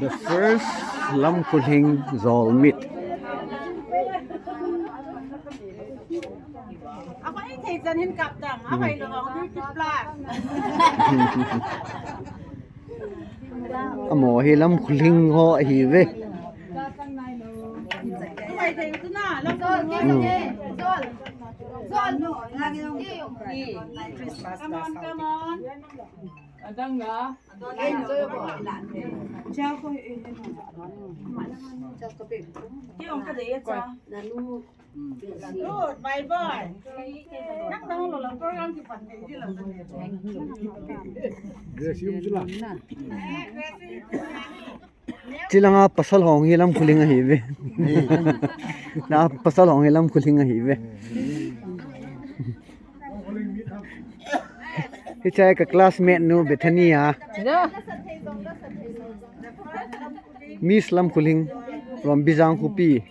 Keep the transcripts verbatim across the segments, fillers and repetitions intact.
The first Lamkhuling Zolmit. Ako ei thei chan hin kap dang, ako ei lo ang, fifty plus. Amo hi Lamkhuling ho ahi ve. Ako ei thei tu na, Lamkhuling ho. Hmm. Come on, come on. Adang ga. Good, my boy. Nang nang lo lo program ki pan de di lo. Grace, um, sila. Chilanga pasal hong hi Lamkhuling ahi ve. Na pasal hong hi Lamkhuling ahi ve. Hiche ka classmate nu Bethany a. Miss Lamkhuling from Bijang Khopi.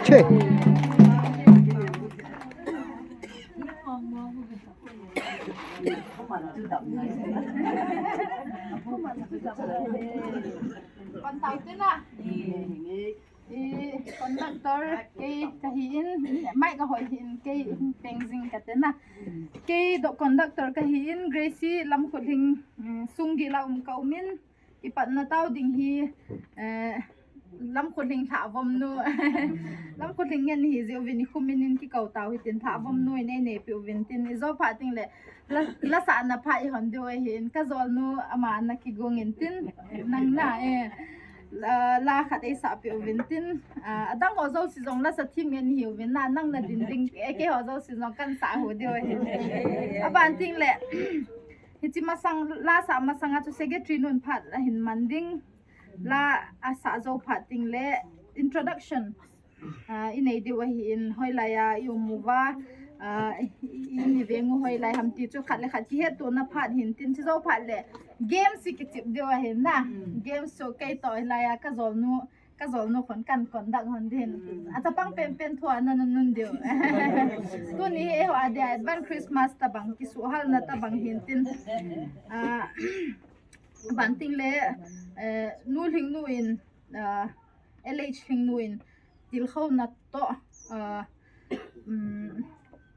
Che. Kon tau te na. Eh, conductor kei kahi in, mic ahoi hin kei peng jing kate na. Kei toh conductor kahi in, Gracie Lamkhulhing, mm, sung gil a um ka um in, kipatna tao ding hi, eh, Lamkhulhing lhavom nu. Lamkhulhing ngen hi jiu vin i khum in in kikou tau hitin lhavom nu in ei neipi u vin tin i jo phat ting le la, la sahna pha i hon diu ahi in ka jol nu ama na kigong in tin nang na, eh, la, la khat ei sahpi u vin tin, ah, adang ho jo si jong la sa thim ngen hi u vin na nang na din ding, eh, kei ho jo si jong kan sa hu diu ahi. Aban ting le, hichi masang, la sa masang a chu secretary nun phat ahin man ding. La a sa jo phat ting le introduction, ah, i nei diu ahi in hoilai a i um uva, ah, i, i ni veng u hoilai ham ti chu khat le khat kihet to na phat hin tin chi jo phat le game si kichip diu ahi na. Mm. Game so kei to hoilai a ka jol nu, ka jol nu khon kan conduct hon din. Mm. A chapang pen pen thua na nun nun diu. Tuni hi eiho a dia advance Christmas tabang kisuhal na tabang hin tin. Ah, Banting le, eh, Nu Lhingnu in, ah, L H Lhingnu in tilkhouna toh, ah, um,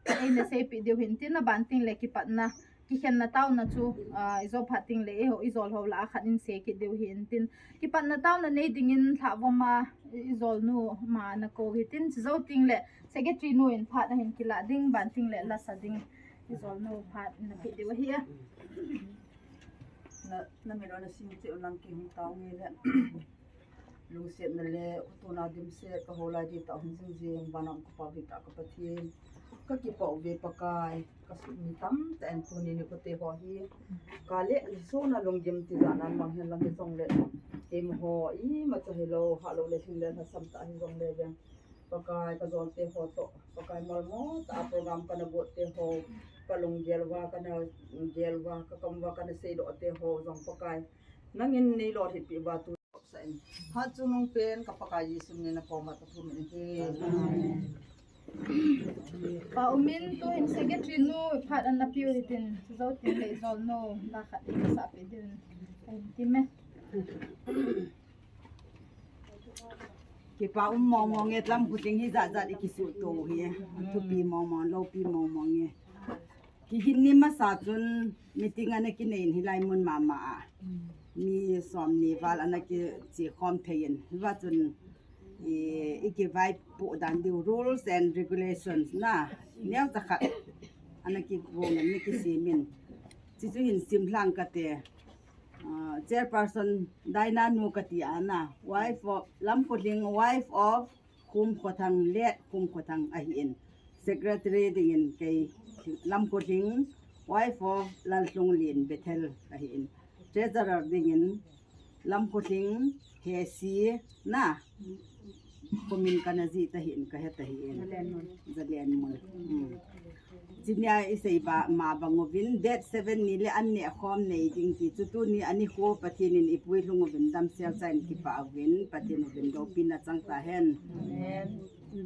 eina seipi diu hin tin a banting le kipatna, kikhenna tauna chu, ah, i jo phat ting le eiho, i jol ho la a khat in sei kit diu hin tin kipatna tauna nei dingin lhavom a i jol nu ma na ko hi tin chi jo ting le secretary nu in phat ahin kila ding banting le la sa ding i jol nu phat na pi diu ahi a. Na, na mi lo na sim che u lang ki hung tau nge le. Lungsetna le, utuna dimset, ka ho lai di ta hung jing jing, vanam ka pa vi ta ka Pathen. Ka kipa u ve Pakai, ka sut mi tam ta en tuni ni ko te ho hi. Ka le, so na lunggim ti za nan mang hen lang hi jong le. Kei mo ho, i ma cha hi lo, ha lo le thing le, ha sam ta hi jong le veng. Pakai ka jol te ho toh, Pakai malmo ta program ka na got te ho, ka lunggel va, ka na gel va, ka kam va, ka na sei lo te ho, jong Pakai. Nangin nei lo thit pi va tu sa in. Ha chu nung pen ka Pakai Jesu min a na pom a ka thu min hi. Pa umin tu in secretary nu phat an na piu hitin, chu zo tin le zol no, la khat in sa pi din. Ti me. Kipa um mong mong e, Lamkhulhing hi jat jat i kisuto hi. Thupi mong mong, lopi mong mong e. Kihin ni masa chun meeting ana kinei in hilai mun mama a. Mi som ni val ana kiche khom thei in. Hiva chun i, i kivaipoh dan diu rules and regulations na. Neo ta khat ana kivong in, ana kisem in. Chuchu hin sim lang kate. Ah, Chairperson Daina nu kati ana, wife of Lamkhulhing, wife of Khumkhothang, late Khumkhothang ahi in. Secretary dingin kei Lamkhulhing, wife of Lalhlunglien Bethel ahi in. Treasurer dingin Lamkhulhing Hesi na. Kumin kana ji ta hin ka he ta hin. Zalen mun. Zalen mun. Hmm. Chinia i sei ba ma bang uvin date seven ni le an ne khom nei ding ti chu tuni ani kho Pathen in i puilhung uvin damsel cha in kipa uvin Pathen uvin lopi na chang ta hen. Amen.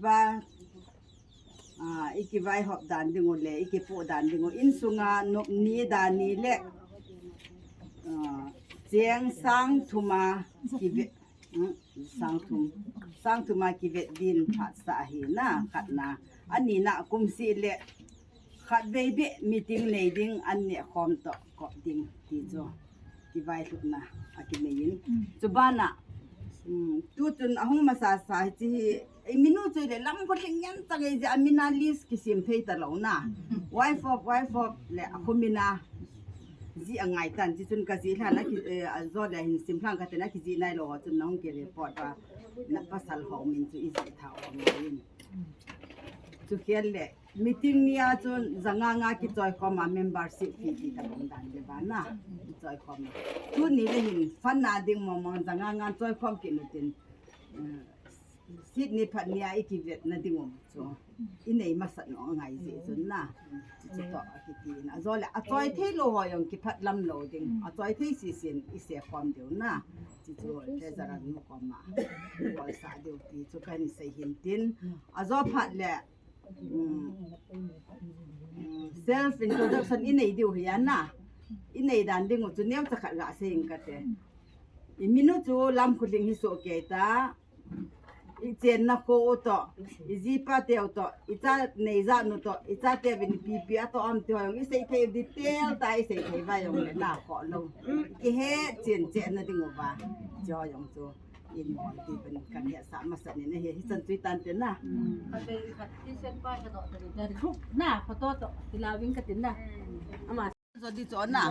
Ba, ah, i kivaihop dan ding u le i kipoh dan ding u insunga nop ni dan ni le, ah, cheng sang thum a kive Hmm, sang thum. Sang thum a kivet din phat sa ahi na, khat na. Ani na kum seh le khat vei beh meeting nei ding an ne khom toh kop ding ti chu. Kivailhutna a kinei in. Chu bana, hmm, tu chun ahung masa sa hi chi hi, ei minu chu le Lamkhulhing ngen chang ei je a mina list kisem thei ta lo na. Wife of, wife of le a khu mina. Ji a ngai tan, chi chun ka ji lhan a ki, eh, a jo le hin sim lhang ka te na ki ji nai lo, chun na hung ki report a, na pasal ho min chu i ji tha o min. Chu khel le, meeting ni a chun za nga nga ki choi khom a membership fee ti ta bang dan le ba na, ki choi khom. Tuni le hin fund na ding mong mong za nga nga choi khom ki nu tin, eh, Seat ni phat ni a i kivet na ding um chu. I nei masat nung angai jeh chun na. Chu chu toh a kiti na. Ajole, achoi thei lou ho jong kiphat lam lou ding. Achoi thei sisin i se khom diu na. Chu chu, treasurer nu koma. Kol sa diu. Ti chu kahin sei hin tin. Ajo phat le, um, um, self introduction inei diu hi ana. Inei dan ding u chu neocha khat gasei ing kate. Imin u chu Lamkholing hi soh kei ta. Ichenna kho u toh, ijipa teu toh, icha neijat nu toh, icha teu vin pipi atoh am ti ho jong isei thei detail ta isei thei va jong le na kho lou. Kihe chen chen na ding uva. Chu jong chu in mon ti pen kan hetsah masa ni na hi, hichan chu itan te na. Kate khat ti sen pa ka doh te na. Thuk na photo toh, ti la vin ka tin na. Ama. Jodi chona.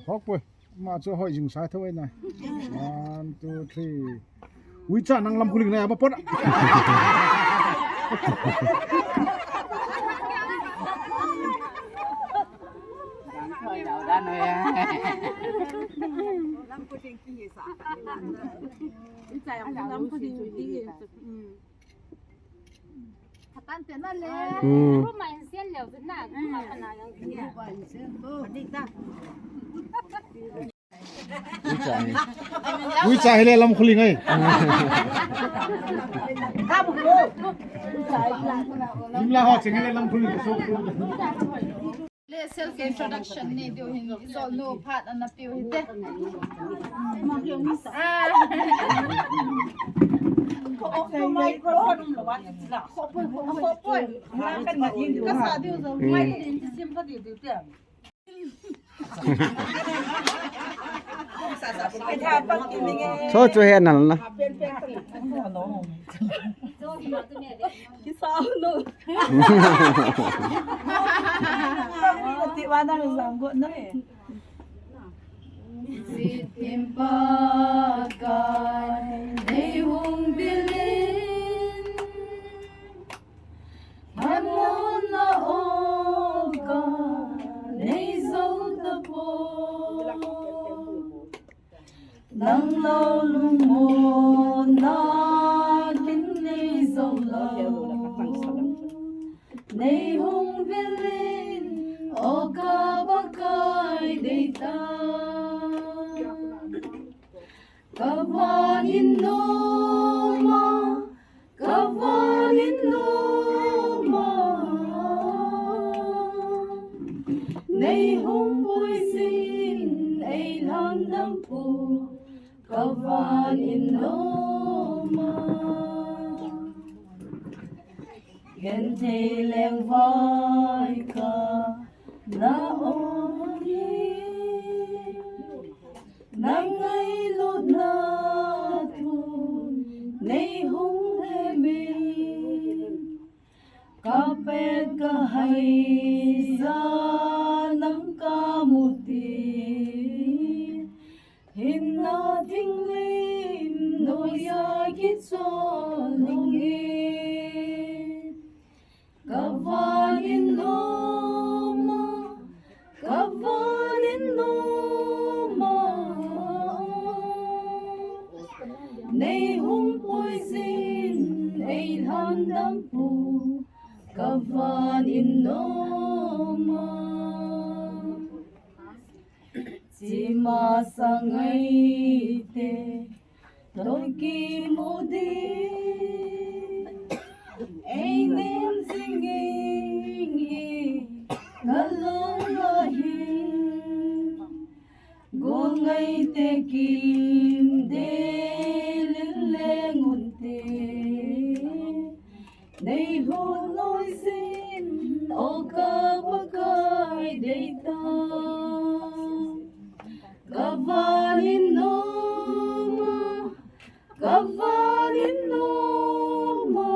Hok poi, ma chu hoi jing sai thoi na. One, two, three. Ui cha, nang Lamkholing na ya ba pot. Lamkholing ki sa. Ui cha, Lamkholing ki. Khatan te na le. Hmm. Ru ma in sian leo na. Ru ma na yang. Ru ma in sian to. Adik ta. Ui cha hi. Ui cha hi le Lamkholing ai. Lim la ho cheng hi le Lamkholing so. Le self introduction ni diu hin, ijolnu phat ana piu hite. Ah. Off the microphone. Khopoi, khopoi. Ka sa diu jo. Mai ni ti sim pha diu diu te. Cho cho he nal na. Ki sao nu. Ti wa na lu sang go na he. Sitim Pakai nei hung vilin. Hamona oka nei zo tapo. Nang lo lungmonna kin nei zo lo. Nei hung vilin, o ka Pakai deita. Ka van in nom a, ka van in nom a. Nei hung puisin, ei lhandam pu. Ka van in nom a, genthei lengvai ka na om hi. Na ngailutna thu nei hung he me. Ka pet ka hai ja nang ka mu ti. Hinna thinglim noiya kichol nunge. Ka van in nom a, ka van in nom a. Nei hung puisin ei lhandam pu, ka van in nom a. Chima sangai te, toki mudi. Ei nem singi, kalung lahi. Gungai te kim de, lin le ngun te. Nei hung noisin, o ka Pakai deita. Ka van in nom a, ka van in nom a.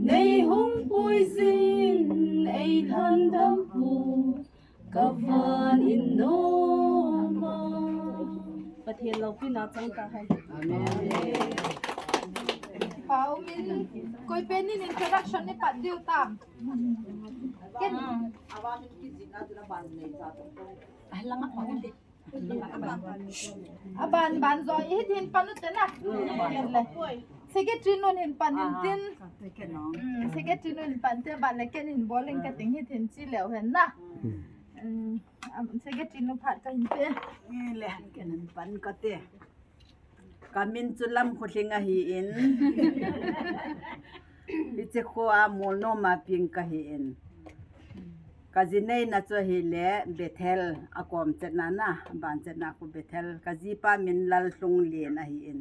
Nei Hung puisin ei lhandam pu ka van in noma. Pathen loupina chang tahen. Amen. Pa umin, koi penin introduction ni pat diu tam. Ken. Alang apa undi. Aban, ban jo, i hin pan u te na. Le. Secretary nun hin pan in tin. Hmm, secretary nun hin pan te, ban le ken hin bol in ka ting hi thin chi leu hen na. Hmm, am, secretary nu phat ka hin pe. Le, ken hin pan ka te. Ka min chu Lamkhohling ahi in. Hiche khoa Molnom a peng ka hi in. Ka jineina chu ahile Bethel a kom chetna na, ban chetna khu Bethel. Ka jipa min Lalhlunglien ahi in.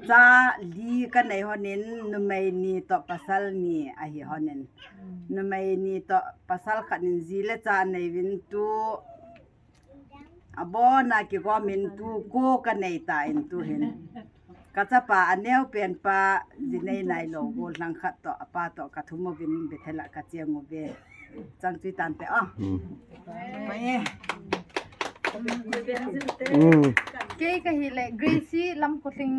Cha li ka nei hon in, numei ni toh pasal ni ahi hon in. Numei ni toh pasal khat in ji le cha nei vin tu Abona kigom in tu ko ka nei ta in tu hin. Ka chapa aneo pen pa jinei nai lo gollhang khat toh apa toh ka thum uvin Bethel a ka cheng uve. Chang chui tan te o. Hmm. Hmm. Kei ka hi le Gracie Lamkhohling,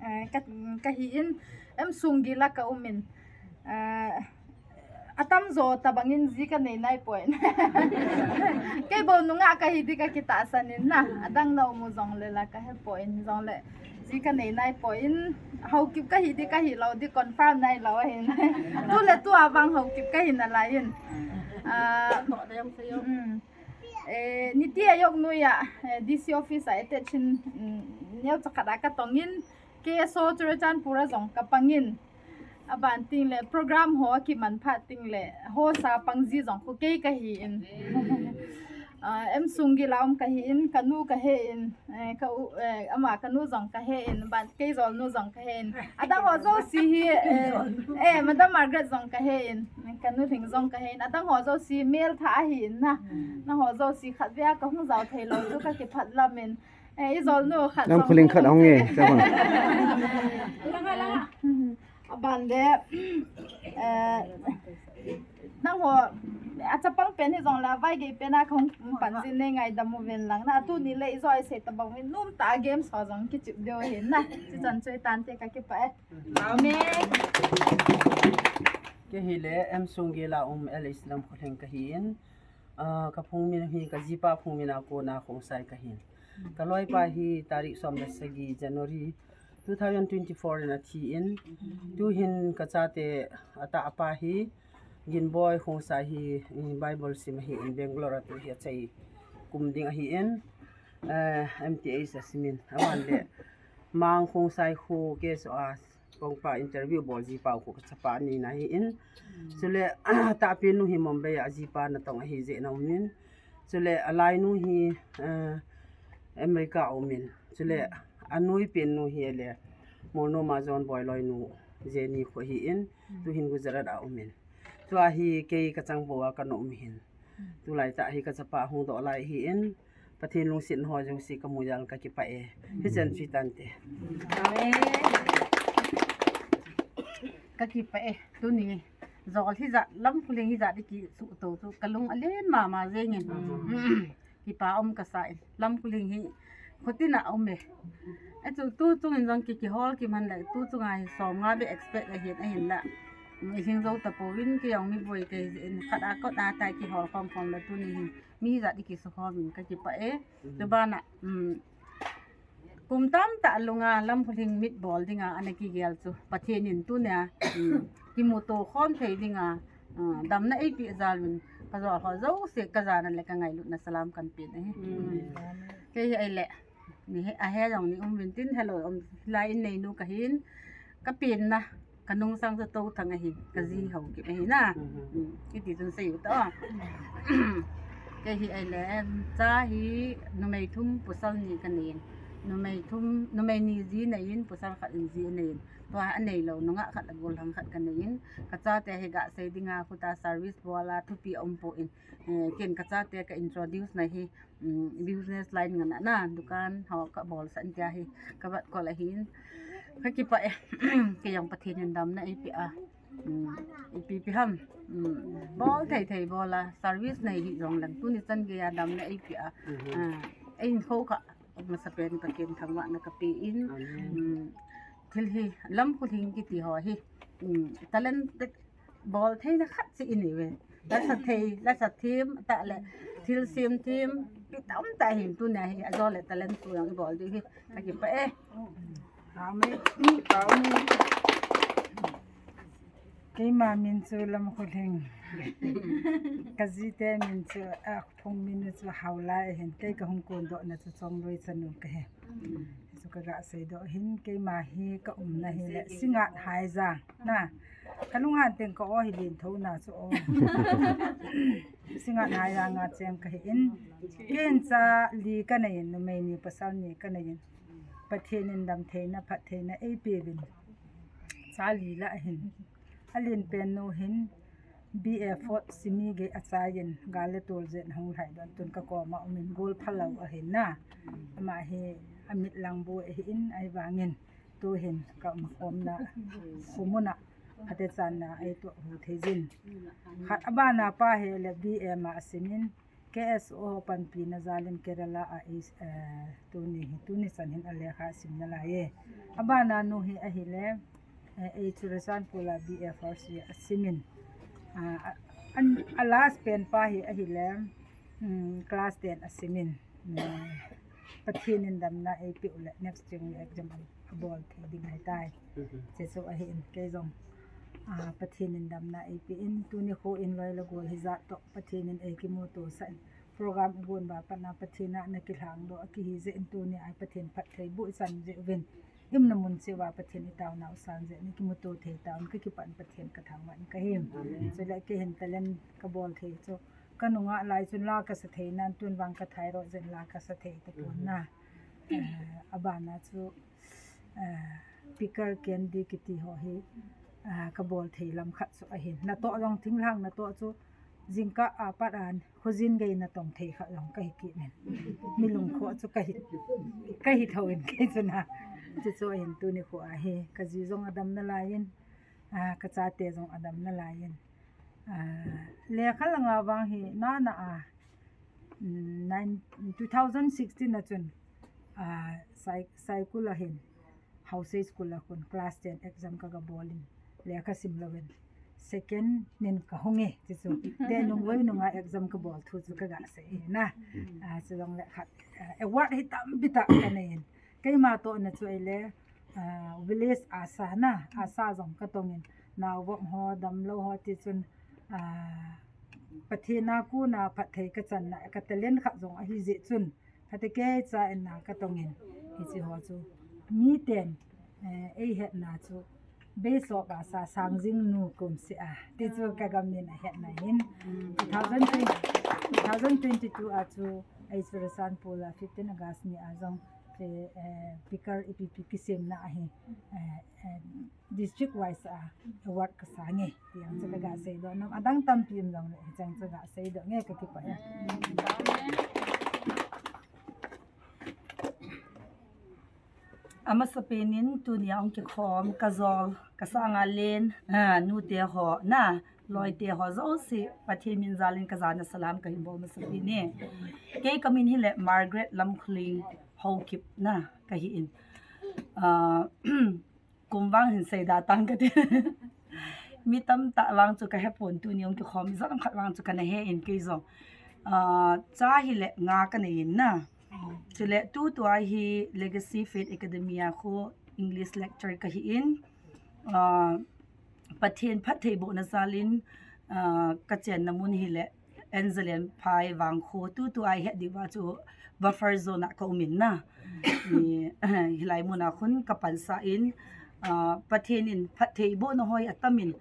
eh, ka, ka hi in M. Sunggil a ka um in. Eh, Atam jo tabang in ji ka nei nai poi. Kei bou nungah ka hi di ka kitahsan in na. Adang na um u jong le la ka he poi in jong le. Ji ka nei nai poi in. Haokip ka hi di ka hi lo di confirm nai lo ahin. Tu le tu a vang Haokip ka hi nalai in. Ah, mm. Eh, Niti Aayog noiya, eh, D C office a attach in, mm, neocha khat a ka tong in. K S O Churachandpur a jong ka pang in. Aban ting le program ho a kiman phat ting le host a pang ji jong khu kei ka hi in. Ah, M. Sunggil a um ka hi in, ka nu ka he in, eh, ka u, eh, ama ka nu jong ka he in, ban kei jol nu jong ka he in. Adang ho jouse hi, eh, eh, Madam Margaret jong ka he in, ka nu Lhing jong ka he in. Adang ho jouse mel tha ahi in na. Nangho jouse khat vei a ka hung jao thei lo chu ka kiphat lam in. Eh, i jol nu khat Lamkhohling khat a hung e, cha bang. Aban le, eh, nangho, a chapang pen hi jong le, a vaigei pen a ka hung pan jin nei ngaidam uvin lang na, tuni le i jol i sei tabang uvin, nom tah a games ho jong kichip diu ahin na, chuchan chui tan te ka kipah e. Amen. Kei hi le, M. Sunggil a um L H Lamkhohling ka hi in, ah, ka phung min hi ka jipa phung min a kona Khongsai ka hi in. Ka loipa hi tarik som le sagi January two thousand twenty-four in a thi in, tu hin ka chate atahpa hi Ginboi Khongsai hi, mm, Bible sim ahi in Bangalore a tu hi a chai kum ding ahi in, eh, M T H a sim in. Aban le Mang Khongsai khu K S O a kong pa interview bol jipa khu ka chapa ni na hi in. Chule, tahpi nu hi Mumbai a jipa natong ahi jeh na um in. Chule, a lai nu hi, eh, America a um in. Chule, a nui pen nu hi le, Molnom a John Boiloi nu, Jenny khu hi in, tu hin Gujarat a um in. Tua hi kei ka chang bou a ka na um hin. Tulai tah hi ka chapa hung doh lai hi in, Pathen lungset ho jouse ka mu jal ka kipah e. Hichan chui tan te. Amen. Ka kipah e, tuni. Jol hijat, Lamkhohling hijat di kisuh to chu, ka lung alen mama jeng in. Mm. Kipa um ka sa in. Lamkhohling hi, khutin a um e. E chu tu chung in jong ki, kihol kiman le, tu chung a hi som nga be expect ahin, ahin la. Mi hing jo ta pouvin, kei jong mi boi kei in, khat a kot a tai kihol khom khom le tuni hin. Mi hijat di kisuh khom in ka kipah e. Mm. Chubana, mm, kum tamtah a lunga Lamkhohling mit bol dinga ana kigel chu Pathen in tunia, um, kimuto khom thei dinga, uh, damna eipeh jal un ka jol ho jouse ka jana le ka ngailutna salam kan pen ahi. Mm. Kei hi ahile, ni he, ahe jong ni um vin tin, hello, um, lai in neinu ka hin, ka penna, ka nungsang chu Touthang ahin, ka ji Haokip ahi na. Mhm. Mm, kiti chun sei u ta. Kei hi ahile, cha hi numei thum pasal ni ka nei in. Numei thum, numei ni ji nei in, pasal khat in ji nei in. Tua a nei lou, nungah khat le gollhang khat ka nei in. Ka chate hi ga sei dinga, khuta service bol a, thupi a um poi. Eh, ken ka chate ka introduce na hi, um, business line ngan a na, dukan ho ka bol san tia hi, ka vat kol ahin. Ka kipah e, kei jong Pathen in damna eipeh a. Ipi pi ham. Bol thei thei bol a, service nei hi jong leng tuni chan gei a damna eipe a. Eihin kho kha, masapen Pathen thangvahna kape in. Thil hi Lamkholing kiti ho hi talent bol theina khat chi in ve. Lasa thei, lasa them, tah le thil sem them, pi tam tah hin tuni a hi, ajo le talent chu jong ibol diu hi. Kakipah e. Amen. Amen. Keima min chu Lamkholing. Kajite min chu, aphung min chu Haolai ahin. Kei kahung kondohna chu Chongloi chanu kahi. Chu kaga seidoh hin, keima hi kaumna hi le Singngat Haijang na. Kalunghan teng ka o hi Lenthouna chu o. Singngat Haijang a cheng kahi in. Kei in cha li kanei in, numei ni pasal ni kanei in. Pathen in damtheina, phattheina eipeuvin. Cha li lah ahin. Alen pen nu hin B A fourth simi gei achai in, gal le tol jeh in ahung lhai doh in, tun kakoma um in, gol phalou ahin na. Ama hi amit lang boi ahi in, ahivangin tuhin kaumkhomna khomun a phatechanna eitoh hu thei jin. Khat abana pa hi le B A ma asim in, K S O ho panpina jal in Kerala a, tuni hi, tuni chan hin alekha asim nalai e. Abana nu hi ahile, H. Churachandpur a B A first year asim in, a last pen pa hi ahile, class ten asim in, Pathen in damna eipeh u le next year exam abol thei ding ahitai. Hiche chu ahin, kei jong Pathen in damna eipeh in, tuni kho in loi le gol hijat toh Pathen in eikimuto sah in, program igon uva pat na Pathen a nakilhang doh akihi jeh in, tuni a Pathen phattheiboh ichan jeh uvin, iumna mun cheh uva Pathen itaonau sang jeh in ikimuto thei tauvin, kakipah in Pathen kathangvah in kahi. Chule kei hin talent kabol thei chu kanungah lai chun la kasa thei nan, tun vang kathairou jeh in la kasa thei tapon na. Abana chu pickle candy kiti ho hi kabol thei lam khat chu ahin. Natoh jong thinglhang natoh chu jingkah a pat a khojin gei natong thei khat jong kahi kit in. Mi lungkhoh chu kahi, kahi thou in kei chu na. Chuchu ahin tuni kho a hi kaji jong adam nalai in, kachate jong adam nalai in. Lekha langa vang hi nana a, two thousand sixteen a chun Saikul a hin, Haosei School a khun class ten exam kaga bol in, lekha sim louvin second in kahung e, chuchu. Tenung voinunga exam kabol thu chu kaga sei e na. Chujongle khat award hi tampi tah kanei in. Keima tohna chu ahile village ASHA na, ASHA jong katong in, naovop ho, damlou ho tichun Pathen a kona phatthei kachanna, ka talent khat jong ahi jeh chun, khatekeicha in na katong in, hiche ho chu miten eihetna chu Beisop ASHA Sangjing nu kumseh a, tichu kagam in ahetna hin, two thousand twenty, two thousand twenty-two a chu H. Churachandpur a fifteen August ni a jong pickle ipi pi kisemna ahi, district wise a award kasang e, ti jong chu kaga seidoh nom, adang tampi um jongle hiche jong chu ga seidoh nge, kakipah e. Amasapen in tunia hung kikhom kajol, kasanga len nute ho na, loite ho jouse Pathen min jal in kajana salam kahin bol masapen e. Kei kamin hile Margaret Lamkholing Haokip na kahi in. Kum vang hin seida tang kati. Mi tamtah vang chu kahepon, tuni hung kikhom ijat ham khat vang chu kana he in kei jong. Cha hile nga kanei in na. Chule tutua hi Legacy Faith Academy a khu English lecturer kahi in. Pathen phattheibohna jal in kachenna mun hile Anzalenphai vangkho, tutua ihet diuva chu buffer zone a kaum in na. Hilai muna khun kapansah in, Pathen in phattheibohna hoi atam in,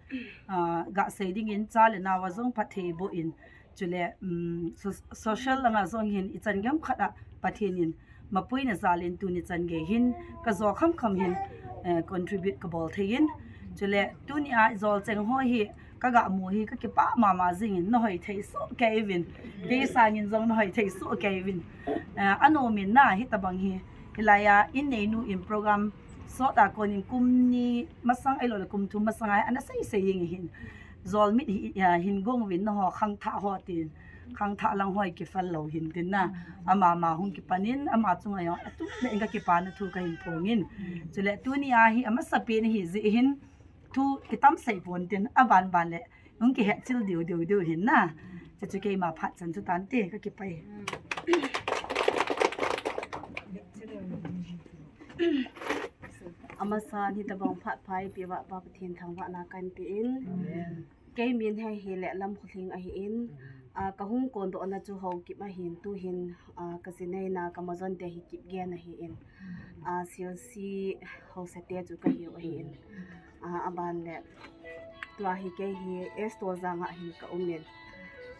ga sei dingin cha le nao a jong phattheiboh in, chule social langa jong hin ichan gei ham khat a Pathen in mapuina jal in tuni chan gei hin kajo khamkham hin contribute kabol thei in, chule tunia ijol cheng ho hi kaga mu hi kakipah mama jingin, nahoi thei soh kei uvin, kei sangin jong nahoi thei soh kei uvin. Anom in na, hitobang hi hilai a inneinu in program Sot a konin kum ni masang ahilou le kum thum masang a ana sei sei jeng ahin. Jol mit hi, a, hin gong uvin nangho khangthah ho tin. Khangthah lang ho hi kifel lou hin tin na. Ama ma hung kipan in, ama chunga jong atum le in kakipana thu kahin phong in. Chule tuni a hi amasapen ahi jeh hin thu kitam sei pon tin, aban ban le hung kihet chil diu diu diu hin na. Chuchu keima phat chan chu tante, kakipah e. Amasan hitabang phat pha eipeh uva Pa Pathen thangvahna kahin pe in. Kei min hi ahile Lamkhohling ahin, a, kahung kondohna chu Haokip ahin, tuhin, a, kajineina kamajon te hi Kipgen ahin, a, Silsi haosa te chu kahiu ahin, a, aban le tua hi kei hi S Toljang a hin kaum in,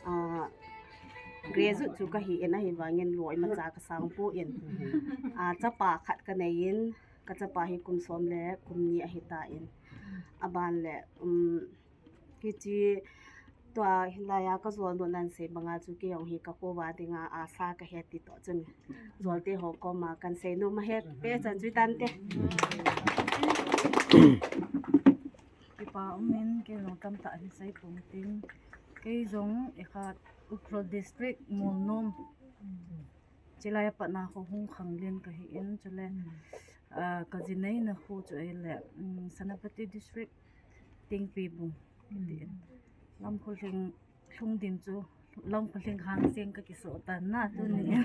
a, graduate chu kahin, ahivangin loi imacha kasang pon, a, chapa khat kanei in, kachapa hi kum som le kum ni ahitan, aban le, um, Hiche tua hilai a kajol notnan sei banga chu kei jong hi kakou va dinga asa kahe ti toh chun jol te ho koma kahin sei nom ahi, pe chan chu tante. Kipa um in, kei jong tamtah hin sei pong ting. Kei jong ikhat Ukhrul District, Molnom. Chulai a pat na Khohung Khanglen kahin, chule, ah, kajineina kho chu ahile, um, Senapati District, Tengpibung. Lamkhohling, Lhungdim chu, Lamkhohling hang seng kakisoh tan na tuni.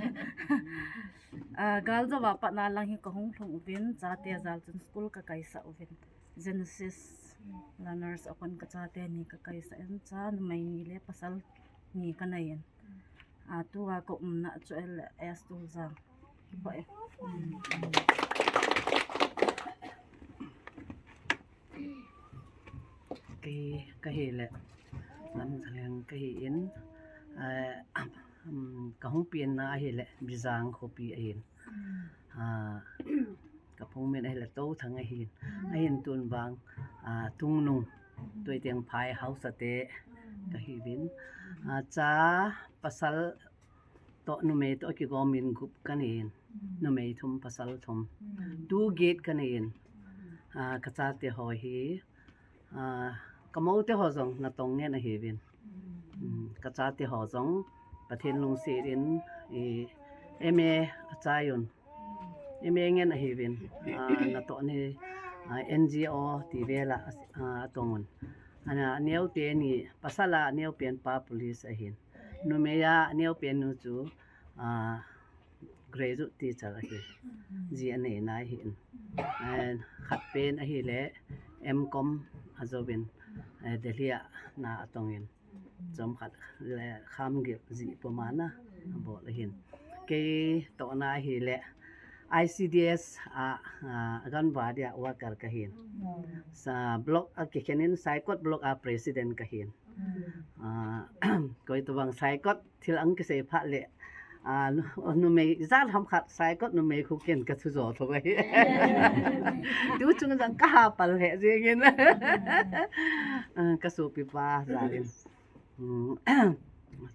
Ah, gal jou a pat na lang hi kahung lhung uvin, chate jal chun school kakaisah uvin. Genesis Learners a kon kachate ni kakaisah in, cha numei ni le pasal ni kanei in. A, tua kaumna chu ahile S Toljang. Kipa e. Kei kahile Lamkhohling kahin, a, um, kahung penna ahile Bijang khopi ahin. A, kaphung min ahile Touthang ahin. Ahin tun vang, a, Tungnung, Tuitengphai haosa te kahiuvin. A, cha pasal toh numei toh kigom in gup kanei in. Numei thum pasal thum. Tu get kanei in. A, kachate ho hi, a, kamou te ho jong natong ngen ahiuvin. Um, kachate ho jong Pathen lungset in, i, M A achai un. M A ngen ahiuvin. A, natoh ni, a, N G O ti vel a, a, atong un. Ana, aneo teni, pasal a aneo pen pa police ahin. Numei a aneo pen nu chu, a, graduate teacher ahi. Ji anei na ahin. And khat pen ahile M Com ajouvin, eh, Delhi a na atong in. Chomkhat le Khamgei ji puma na abol ahin. Kei toh na ahile I C D S a, a, Anganwadi a worker kahin. Sa block a kikhen in Saikot block a president kahin. A, koi tobang Saikot thil ahung kisei phat le, a, nu-, numei jat ham khat Saikot numei khu ken kathu jo tho ahi. Tu chung jong kaha pal he jeng in. A, kasopi pa jal in. Um,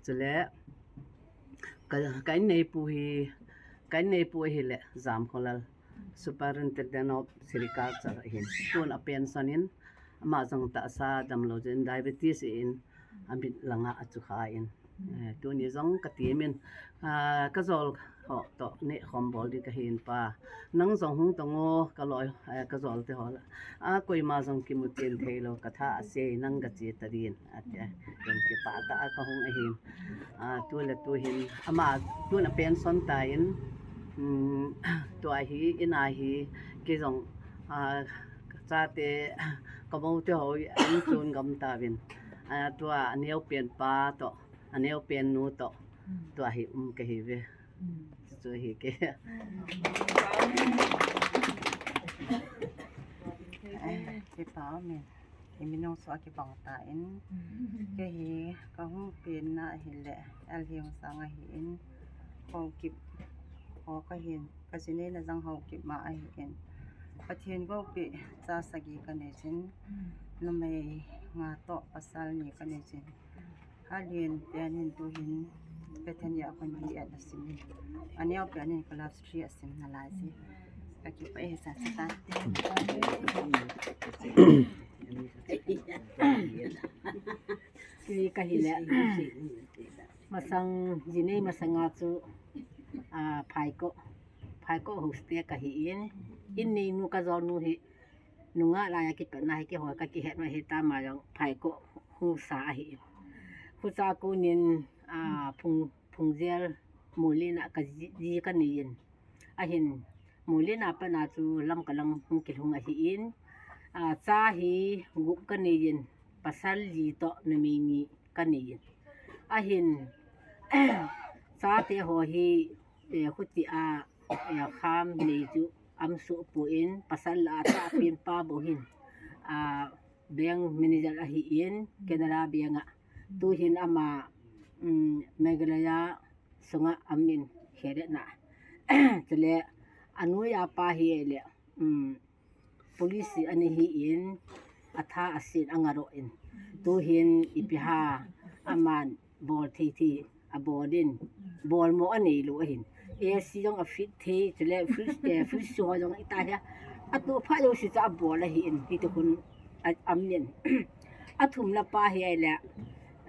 chule, ka, ka inneipu hi, ka inneipu ahile Jamkholal, Superintendent of Sericulture ahin. Tun a pension in, ama jong tahsa damlou jeh in diabetes in, amit langa achukha in. Eh, tuni jong katemin, ah, kajol ho toh nehkhom bol ding kahin pa. Nang jong hung tong o, kaloi, eh, kajol te ho la. A, koima jong kimu chen theilou, katha ase, nang kache ta din, ati. Ken kipah tah a kahung ahin. A, tu le tu hin, ama tun a pension tan, um, tua hi, in a hi, kei jong, a, chate, kamou te ho, an chun gam tauvin. A, tua, aneo pen pa toh, aneo pen nu toh, tua hi um kahiuve. Chu hi kei. Kipa umin. Iminung so akibang tan. Kei hi kahung penna ahile L Hingsang ahin. Haokip ho kahin. Kajineina jong Haokip ma ahin. Pathen gopeh cha sagi kanei jin. Numei nga toh pasal ni kanei jin. Alen pen in tuhin Bethany a kon B Ed asim in. Aneo pen in class three asim nalai ji. Kakipah e, sa sa ta. Kei kahile. Masang, jinei masanga chu, ah, Phaikop, Phaikop hostel kahin. In neinu kajonu hi, nungah laiya kipatna hi keiho kakihet ma hi tama jong Phaikop hung sa ahi. Hucha konin, ah, phung, phungjel Molin a kaji, ji kaneiyin. Ahin, Molin a patna chu Lamka lang hung kilhung ahin. Ah, cha hi gup kaneiyin. Pasal ji toh numei ni kaneiyin. Ahin, chate ho hi, eh, khuti a, eh, kham nei chu amsoh pon, pasal la a cha pen pa bou hin, ah, bank manager ahin, Canara Bank a. Tuhin ama, um, Meghalaya sunga amin kherena. Chule, anoiya pa hile, um, police ana hin, atha asin angaroh in. Tuhin ipi ham aman bol thei thei abol in. Bolmo aneilou ahin. A C jong afit thei, chule fridge, eh, fridge ho jong ita hia. Atoh pha jouse chu abol ahin. Hiti khun a, amin. Athumna pa hile,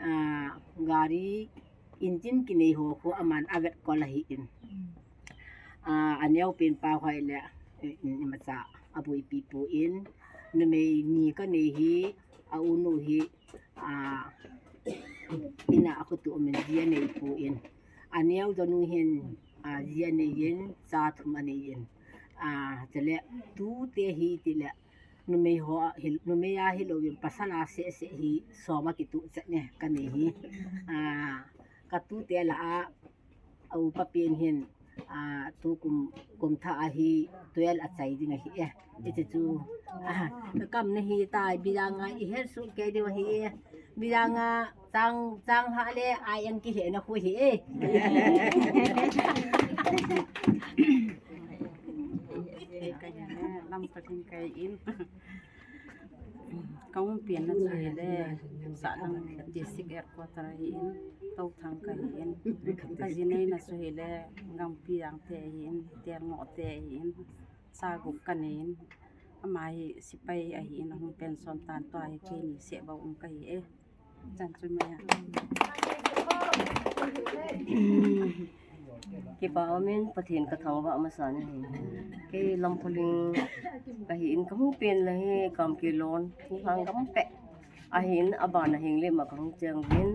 ah, gari engine kinei ho khu aman avetkol ahin. Ah, aneopen pa hile, eh, imacha aboipi pon. Numei ni kanei hi, aunu hi, ah, ina akhoto umin ji aneipon. Aneo jonu hin, ah, ji aneiyin, cha thum aneiyin. Ah, chule tute hi tile, numei ho, hi, numei a hilouvin pasal a seh seh hi som a kituh chet ne kanei hi. Ah, katute lah a, a upa pen hin, ah, tukum, kum thah a hi twelve achai ding ahi e. Hiche chu, ah, kakam na hitai, bijanga ihet soh kei diu ahi e. Bijanga chang, chang hah le, a eng kihena khu ahi e. Lamka ding kahin. Kahung penna chu hile, Sahlang District Headquarter ahin, Touthang kahin. Kajineina chu hile, Gangpijang te ahin, Tengoh te ahin, cha gup kaneiyin. Ama hi sepai ahin, ahung pension tan, tua hi keini seh bou um kahi e. Chan chu mei a. Kipa umin, Pathen kathangvah masa nahi. Kei Lampholing kahin, kahung pen la hi Kamkelon, Hunghan gam peh ahin, abana Henglep ma kahung cheng uvin.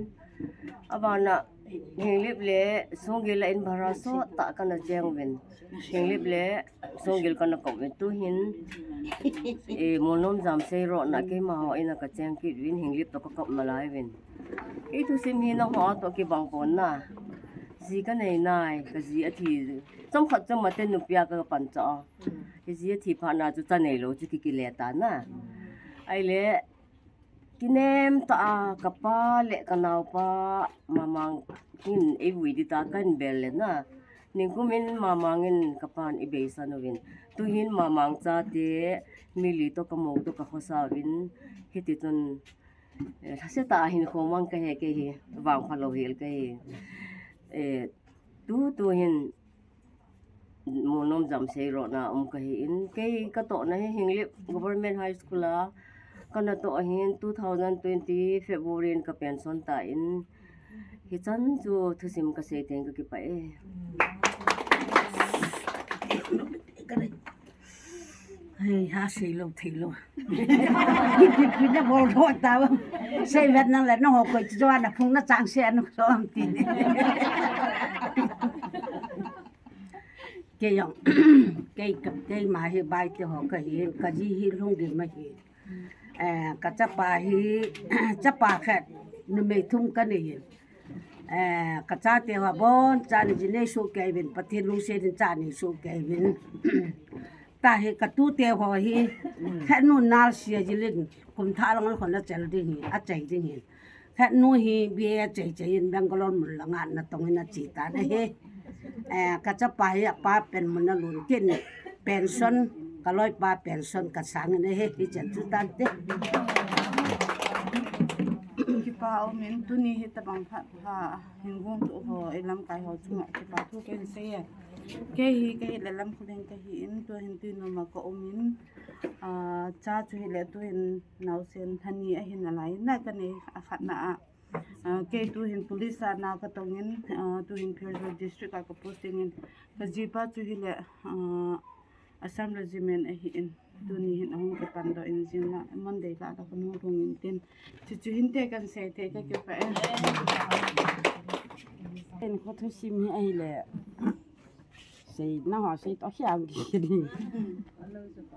Abana Henglep le Songgel a in bhara sot tah kana cheng uvin. Henglep le Songgel kana kop uvin, tuhin, eh, Molnom Jamsei road na keimaho in a kacheng kit uvin, Henglep toh kakop nalai uvin. Kei thusim hi nangho a toh kibang pon na. Ji kanei nai, kaji athi. Chomkhat chom mate nupi a kapan cha a. Kaji athi phat na chu cha neilou chu kikile ta na. Ahile, kinem tah a, kapa le kanaopa Mamang hin eivui ding tia kahin bel le na. Ningkum in Mamang in kapan eibeisan uvin. Tuhin Mamang chate, mi li toh kamou toh kakhosa uvin. Hiti chun, eh, lhasetah a hinkho mang kahi kei hi, vangphalou hel kahi. Eh, tu, tuhin, Molnom Jamsei road na um kahin, kei katohna hi Henglep Government High School a kana toh ahin, two thousand twenty February in ka pension tan, hichan chu thusim kasei teng, kakipah e. Hei, ha, seilou theilou. Ipi ipi nabol lou tauva. Seivet nang le nangho koi chu joh a naphung nachang se a naso am tin. Kei jong, kei, keima hi Baite ho kahin, kaji hi Lhungrem ahi. Eh, kachapa hi, chapa khat, numei thum kanei in. Eh, kachate ho abonchan ji nei soh kei uvin, Pathen lungset in cha nei soh kei uvin. Tahi katute ho hi, khatnu nal sia jilin, kum thah lang khon achai ding hi, achai ding hi. Khatnu hi B A achai chai in Bangalore mun langa natong in ache tan ahi. Eh, kachapa hi apa pen mun alun kit in pension, kaloipa pension kasang in ahi, hichan chu tante. Kipa Ka um in tuni hi tabang phat pha hin gong tu ho i lamkai ho chunga kipa thu ken sei e. Kei hi kei le Lamkholing kahi in tu hin tui numa ka um in, ah, cha chu hi le tu hin nausen thani ahin alai na ka nei a khat na a. Ah, kei tu hin police a na ka tong in, ah, tu hin Pherzawl district a ka posting in ka jipa chu hi le, ah, Assam Regiment ahi in. Tuni hin ahung kipan doh in jing la Monday la la ka nung lhung in tin. Chu chu hin te kan sei te ka kipa e. Ten kho thusim hi ahi le. Sei na ho sei to hiam ki ni.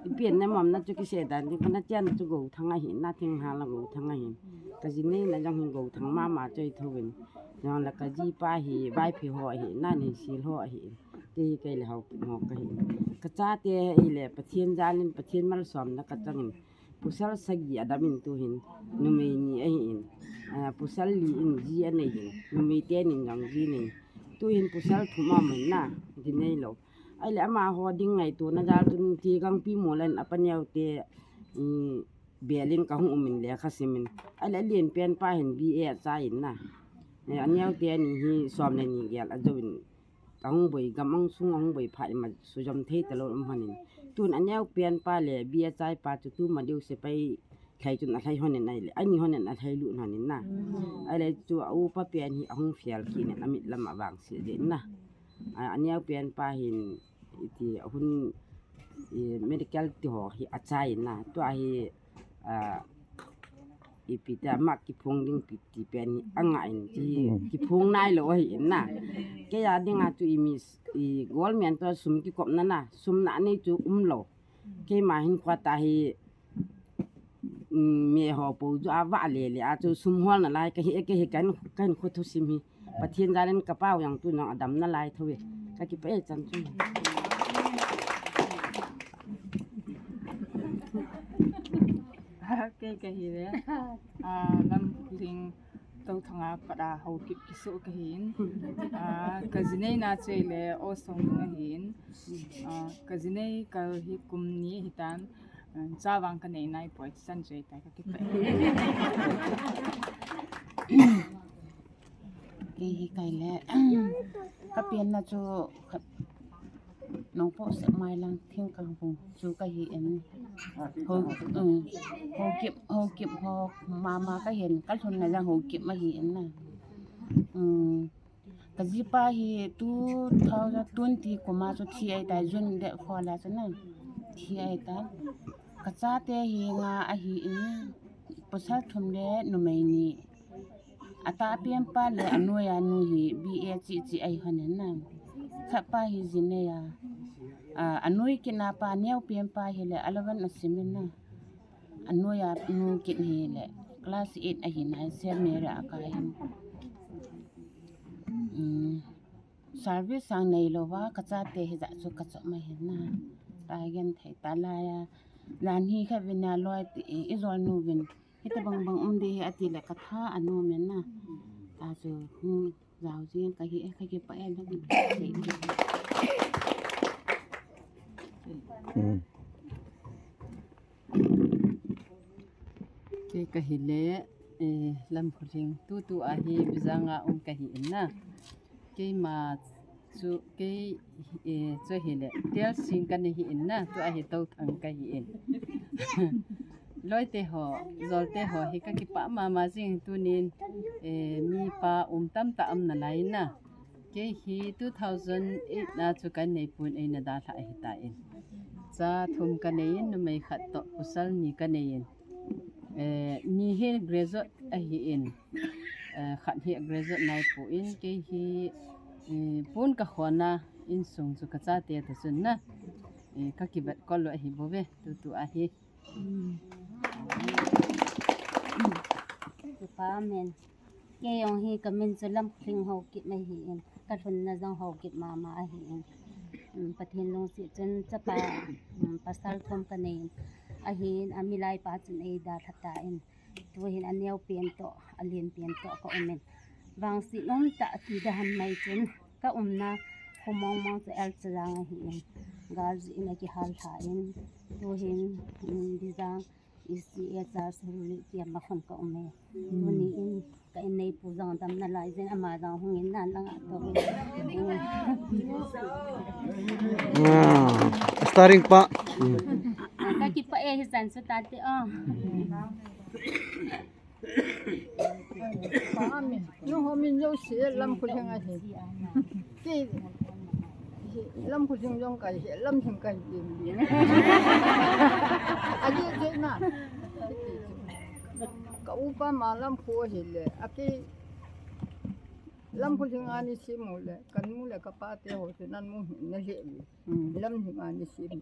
I pian na mom na chu kisei dan ni kana tian chu Gouthang ahi na Thinghal la Gouthang ahi. Ka ji nei na jong hin Gouthang mama choi tho in. Jong la ka jipa hi Vaiphei ho ahi na Neihsial ho ahi. Kei hi kei le Haokip ho kahi. Ka chate hi le Pathen jal in Pathen malsom na ka chang in. Pasal sagi adam in tu hin numei ni ahi in. Ah, pasal li in ji anei in. Numei teni in jong ji nei. Tu hin pasal thum aum in na ji nei lou. Ahile amaho ding ngaito na jal chun ti kangpi molan apa neo te, um, bel in ka hung um in lekha sim in. Ahile alen pen pa hin B A achai in na. Eh, aneo teni hi som le ni gel ajou in. Ahung boi gam ang sung ahung boi phat ima sujom thei talou um hon in. Tun aneo pen pa le B A achai pa chu tu ma diu sepai lhai chun alhai hon in ahile. Ani hon in alhai lut hon in na. Ahile chu a upa pen hi ahung fial kit in amit lam avang si de na. A, aneo pen pa hin iti ahun, i, medical ti ho hi achai in na. Tua hi, a, ipi ta ma kiphong ding pi ti pen hi anga in ti kiphong nai lou ahi in na. Kei a ding a chu i mi s-, i government to sum kikop na na, sum na nei chu um lou. Keima hin khua ta hi, um, mi ho po chu ava le le a chu sum hol na lai kahi, kahi kan, kan khu thusim hi. Pathen jal in ka pau jong tu jong adam na lai tho e. Ka kipa e chan chu. Kei kahi le. Ah, Lamkholing Touthang a pat a Haokip kiso kahi in. Ah, ka ji nei na chu le Osong ahi in. Ah, ka ji nei kal hi kum ni ahi tan. Ah, cha vang ka nei nai poi chan chu ta ka kipa. Kei hi kei le, ka pen na chu kha-, Nongpoh Sekmailang Thingkang Bung chu kahi in. Ho, um, Haokip, Haokip ho mama kahi in, ka lhun na jong Haokip ahi in na. Um, ka jipa hi two thousand twenty kum a chu thi ahi tai, June date four la chu na. Thi ahi tai. Ka chate hi nga ahi in, pasal thum le numei ni. Atah pen pa le anoi a nu hi B A chi chi ahi hon in na. Khat pa hi ji nei a. A, anoi kit na pa neo pen pa hi le eleven asim in na. Anoi a nu kit hi le class eight ahi na, Saint Mary a kai in. Um, service sang nei lou va ka chate hi ja chu ka chom ahi na. Ta gen thei ta lai a. Jan hi kha vin a loi ti i, i jol nu vin. Hita bang bang um de hi ati le ka tha anu men na. Ta chu, hmm, jao jing kahi e, ka kipa e, da. Hmm. Kei kahi le, eh, Lamkholing tutu a hi Bijang a um kahi in na. Keima chu kei, eh, chu hi le, Tialsing ka nei hi in na, tua hi Touthang kahi in. Loite ho, jolte ho hi ka kipa mama jing tunin, eh, mipa um tamtah um na lai in na. Kei hi two thousand eight na chu ka nei pun eina dalha ahi ta in. Cha thum ka nei in, numei khat toh pasal ni ka nei in. Eh, ni hi graduate ahi in. Eh, khat hi graduate nai pon, kei hi, eh, pon ka khona insung chu ka chate ta chun na. Eh, ka kibat kol lou ahi bou ve, tutu a hi. Kipa men. Kei jong hi ka min chu Lamkholing Haokip ahi in. Ka lhunna jong Haokip mama ahi in. Um, Pathen lungset chun chapa, um, pasal thum ka nei in. Ahin, a milai pa chun ei dalha ta in. Tuhin aneo pen toh, alen pen toh ka um in. Vangset um tah ti da han mai chun ka umna kho mong mong chu L Chajang ahi in. Gal ji in a kihal tha in. Tuhin, um, Bijang I C A church Haruli tia ma khon ka um e. Tuni in ka in nei pu jong dam na lai jin ama jong hung in nan lang a to. Ah, starring pa. Ka kipah e hi chan chu tate o. Pa mi, nu ho min jo si lam khu theng a hi. Ki, hi, lam khu theng jong kai hi, lam theng kai hi. A ji je na. Ka upa ma lam khu hi le, a ki lam khu theng a ni si mu le, kan mu le ka pa te ho te nan mu hi na le le. Lam theng a ni si mu.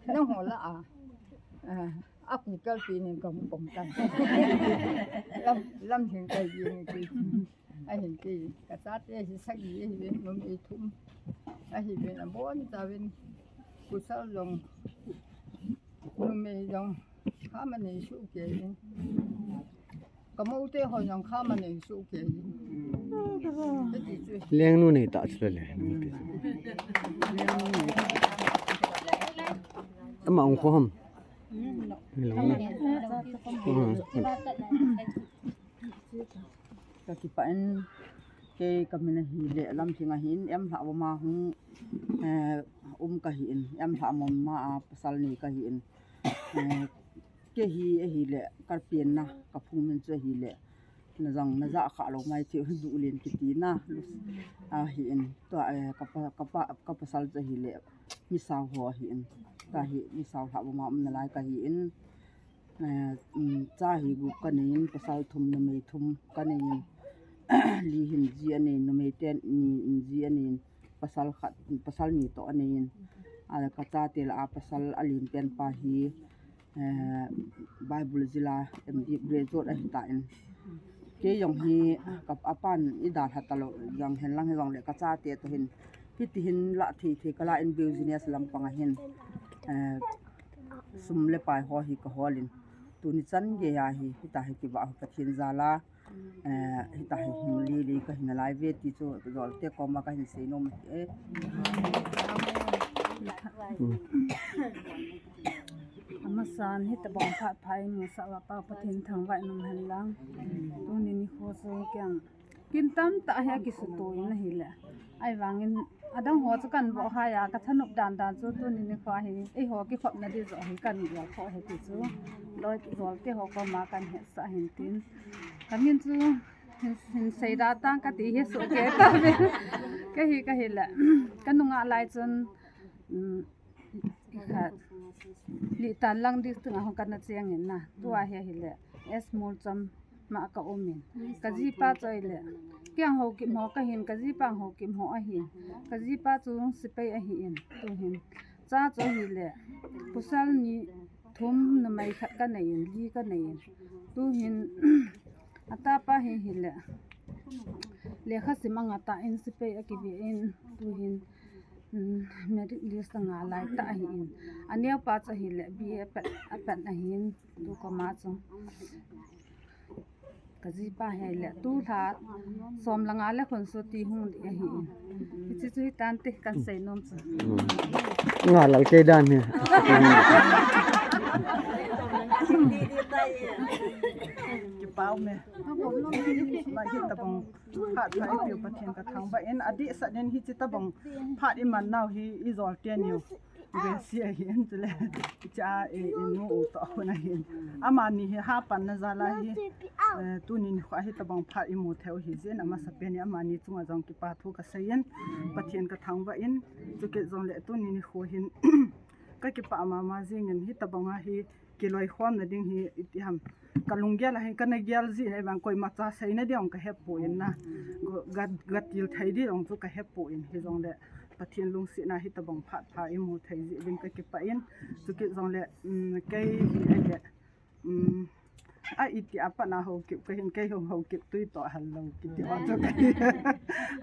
Nang ho la a. A, a ku kal pi nin ka hung pom tan. Lam, lam theng kai hi ni ki. A hin ki, ka chate hi sagi hi vin, numei thum. A hi vin, a bon ta vin, kusal jong, numei jong, kha ma nei su ke vin. Ka mo te ho jong kha ma nei su ke vin. Lengnu nei ta chu le. Ama ong ko ham. Hello. Ka kipah in, kei ka min a hi le lam theng a hin, em hla boma hung, eh, um ka hi in, em hla mom ma a pasal ni ka hi in. Eh, kei hi, a hi le, ka pian na, ka phung min chu a hi le, na jang, na ja kha lo mai chu, du len kiti na, a hi in, tua, eh, ka pa, ka pa, ka pasal chu a hi le, mi sao ho a hi in, ka hi, mi sao hla boma um na lai ka hi in, Eh, um, cha hi gup ka nei in, pasal thum numei thum ka nei in, li hin ji a nei in, numei ten ni in ji a nei in, pasal khat, pasal ni toh a nei in, a ka chate lah a pasal a len pen pa hi, eh, Bible jila M D graduate a hi ta in. Kei jong hi ka, a pan i dalha ta lo jong hen lang hi jong le ka chate toh hin, hiti hin la thei thei ka la in business lampang a hin, eh, sum le pai ho hi ka hol in. Tuni chan gei a hi, hita hi kivah ho Pathen jal a, eh, hita hi hung lili ka hi na lai ve ti chu, jol te koma ka hin sei nom e. Amasan hitabang phat pha i mu sah uva Pa Pathen thangvah in um hen lang. Tuni nikho chu kei jong kin tamtah hi a kisuto in a hi le. Ahivangin adang ho chu kan voh hai a, ka thanop dan dan chu tuni nikho hi, eiho kikhopna di joh hi kan voh kho hi ti chu. Loi jol te ho koma kan hetsah hin tin. Ka min chu hin, hin sei da tang ka ti hi suh ke ta ve. Ka hi, ka hi le. Ka nungah lai chun, um, Khat. Lih tan lang dik tunga hung kana chiang in na. Tua hi a hi le. S Molcham ma ka um in. Ka jipa chu a hi le. Kei jong Haokip ho ka hin, ka jipa jong Haokip ho a hin. Ka jipa chu sepai a hi in. Tu hin. Cha chu a hi le. Pasal ni thum numei khat ka nei in, li ka nei in. Tu hin. A tapa hi hi le. Lekha sim a nga ta in sepai a kive in. Tu hin. Um, merit list a nga lai ta a hi in. A neo pa chu a hi le, B A a pat, a pat a hin, tu koma chu. Ka jipa hi le, tu lha, som le nga le khun su ti hung di a hi in. Hichi chu hi tan te, kan sei nom chu. Nga lal kei dan hi. Kipau me. Ba hi tabang. Phat pha i piu Pathen ka thangvah in, adeh sah in hichi tabang phat i man nau hi i jol te niu. Ve si a hi in chule. Cha e i nu u to a hun a hin. Amani hi hapan na jal a hi. Eh, tuni nikho hi tabang phat i mu thei u hi jin amasa pen in amani chunga jong kipa thu ka sei in. Pathen ka thangvah in. Chukit jong le tuni nikho hin. Ka kipah mama jing in hi tabang a hi. Kiloikhomna ding hi iti ham. Ka lunggel a hin kana gel ji nei vang koima cha seina ding ka hepoi na. Ga, ga, ga til thei ding chu ka hepoi hi jong le Pathen lungsetna hi tabang phat pha i mu thei ji vin ka kipah in. Chukit jong le, um, kei hi a le, um, a iti a pat na Haokip ka hin kei hung Haokip tui to hal lo kiti ho chu ka hi.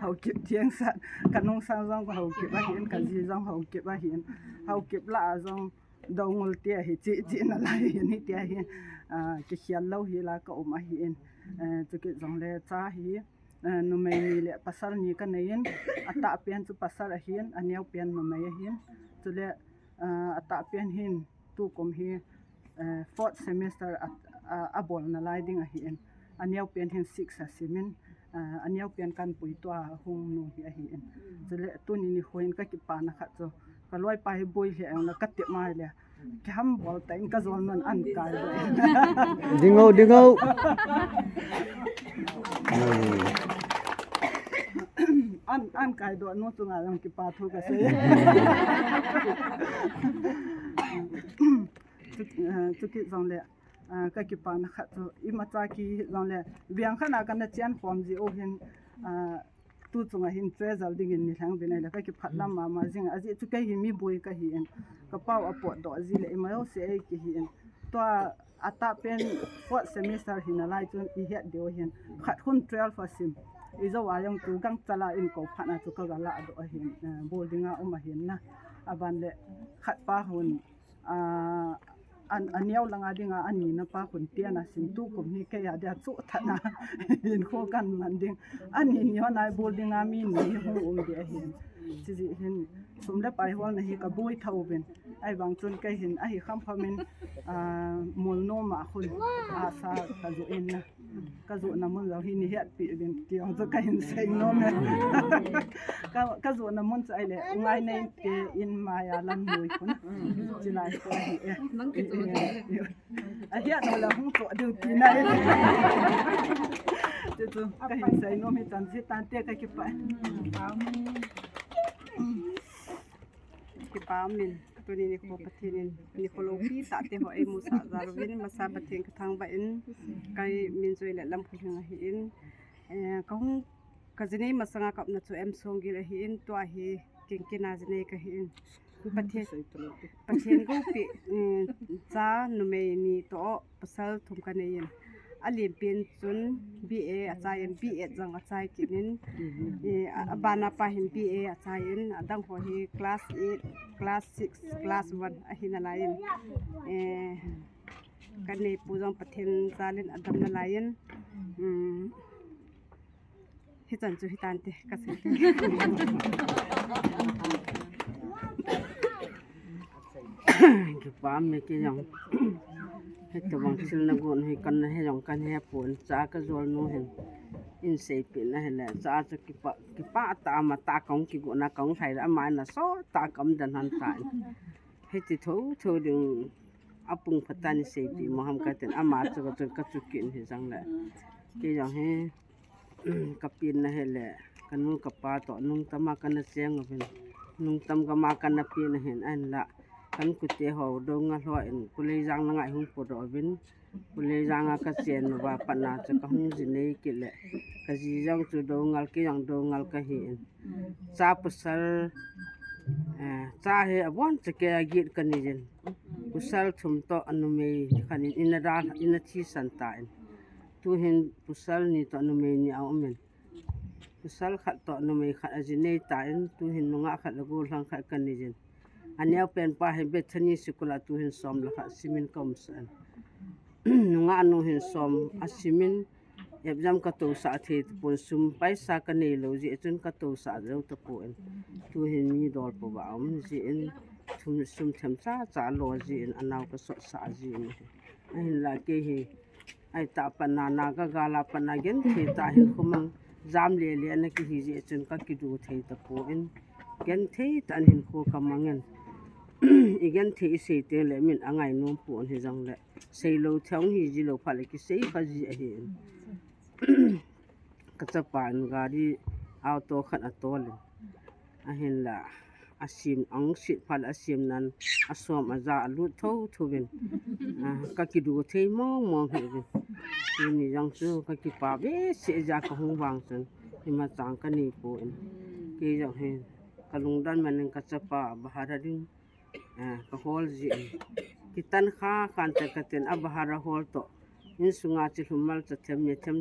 Haokip thiang sat ka nung sang jong Haokip a hin ka ji jong Haokip a hin. Haokip lah a jong Dongul tia hi chi, chi na lai hi ni tia hi, ah, kikhel lou hi la ka um a hi in, eh, chukit jong le cha hi, eh, numei ni le pasal ni ka nei in, a tah pen chu pasal a hin, a neo pen numei a hin, chule, ah, a tah pen hin, tukum hi, eh, fourth semester a, a, a bol nalai ding ahi in. A neo pen hin six a simin, eh, a neo pen kan pui tua hung nu hi ahi in. Chule tuni nikho in ka kipana khat chu, ka loipa hi boi hi ang la ka tep mai le. Kiham bol ta in ka zol non an kai do. Dingo, dingo. An, an kai do nu chunga jong kipa thu ka sei. Chu, eh, chu kit jong le, ah, ka kipana khat chu imacha ki jong le, veng khat na kana chian khom ji u hin, ah, tu chunga hin treasure ding in ni lhang vin ai le ka kiphat lam mama jing a ji chu kei hi mi boi ka hi in ka pau a pot do ji le ima se ei ki hi in tua a ta pen fourth semester hi nalai chun i het deu hin khat hun twelve a sim i zo a jong tu gang chala in ko phat na chu ka ga la do a hin, eh, bol ding a um a hin na a ban le khat pa hun a, an, a neo langa dinga, ani na pa khun tian a sim tu kum hi kei a dia chu thana. Hin kho kan man ding. Ani ni hon ai bol dinga mi ni hung um dia hin. Chi ji hin sum le pai hol na hi ka boi thau bin. Ai bang chun kei hin a hi kham kham in, a, mul no ma khun. A sa ka ju in na. Ka zuhna mun jong hi ni hiat pi vin ti jong chu ka hin sei nom e. Ka, ka zuhna mun chu ai le, ngai nei te in maya lam noi khun. Chi lai ko hi e. Nang ki chu. A hiat no la hung chu diu ti nai. Chu chu ka hin sei nom hi tan si tan te ka ki pa. Kipa min, tuni nikho Pathen in nikho loupi tah te ho eimusah jal uvin, masa Pathen ka thangvah in, kei min chu Leilamkhohing ahi in, eh, ka hung, ka jinei masanga ka umna chu M Songgil ahi in, tua hi Kingkina jinei ka hi in. Pathen, Pathen goupi, eh, cha numei ni toh pasal thum ka nei in. A lian pen chun B A a chai in, B Ed jong a chai kit in, eh, a, a bana pa hin B A a chai in, a dang ho hi class eight, class six, class one ahi nalai in, eh, ka neipu jong Pathen jal in a dam nalai in, um, hichan chu hitan te ka sei. Kipa me kei jong. Hitabang thil na gon hi kan na he jong kan he pon cha ka jol nu hin. In seipeh na hile cha chu kipa, kipa ta ama ta kong kigo na kong thai la ama na so ta kam dan han ta. Hiti tho tho ding a pung phat ta ni seipeh mo ham ka ten ama chu ka chun ka chu kin hi jang le. Kei jong hi ka pen na hile, ka nu ka pa toh nung tam a ka na cheng uvin, nung tam gam a ka na pen ahin, ahinla kan kute ho Doungel ho in, Kuleijang na ngai hung pu doh uvin, Kuleijang a ka chen uva pat na chu ka hung jinei kit le, ka ji jong chu Doungel, kei jong Doungel ka hi in. Cha pasal, eh, cha hi abon cha kei a get ka nei jin. Pasal thum toh a numei khat in, in a da, in a thisan ta in. Tu hin pasal ni toh numei ni a um in. Pasal khat toh numei khat a jinei ta in, tu hin nungah khat le gollhang khat ka nei jin. A neo pen pa hi Bethany Sikul a tu hin som le khat simin ka um sah in. Nungah nu hin som a simin, exam ka tousah thei tapon, sum paisa ka nei lou jeh chun ka tousah jou tapon. Tu hin mi dol po ba um jeh in, sum, sum themcha cha lo jeh in, a nao ka sotsah jeh in. Ahinla kei hi, Ahi tah pat na, Naga gal a pat na genthei tah hinkho mang jam lele na kihi jeh chun ka kidu thei tapon. Genthei tah in hinkho ka mang in. I genthei i sei teng le min a ngai nom pon hi jong le. Sei lou thei hi ji lou phat le kisei kha ji ahi in. Ka chapa in gari auto khat a tol in. Ahinla, a sim ang sit phat a sim nan a som a ja a lut tho tho vin. Ah, ka kidu thei mong mong hi vin. Tuni jong chu ka kipa ve se ja ka hung vang chun. Ima chang ka nei pon. Kei jong hi ka lungdon man in ka chapa bahar a ding. Ah, ka hol ji in. Kitan kha khan te ka ten a bahar a hol to. Insunga chi lhum mal cha them me them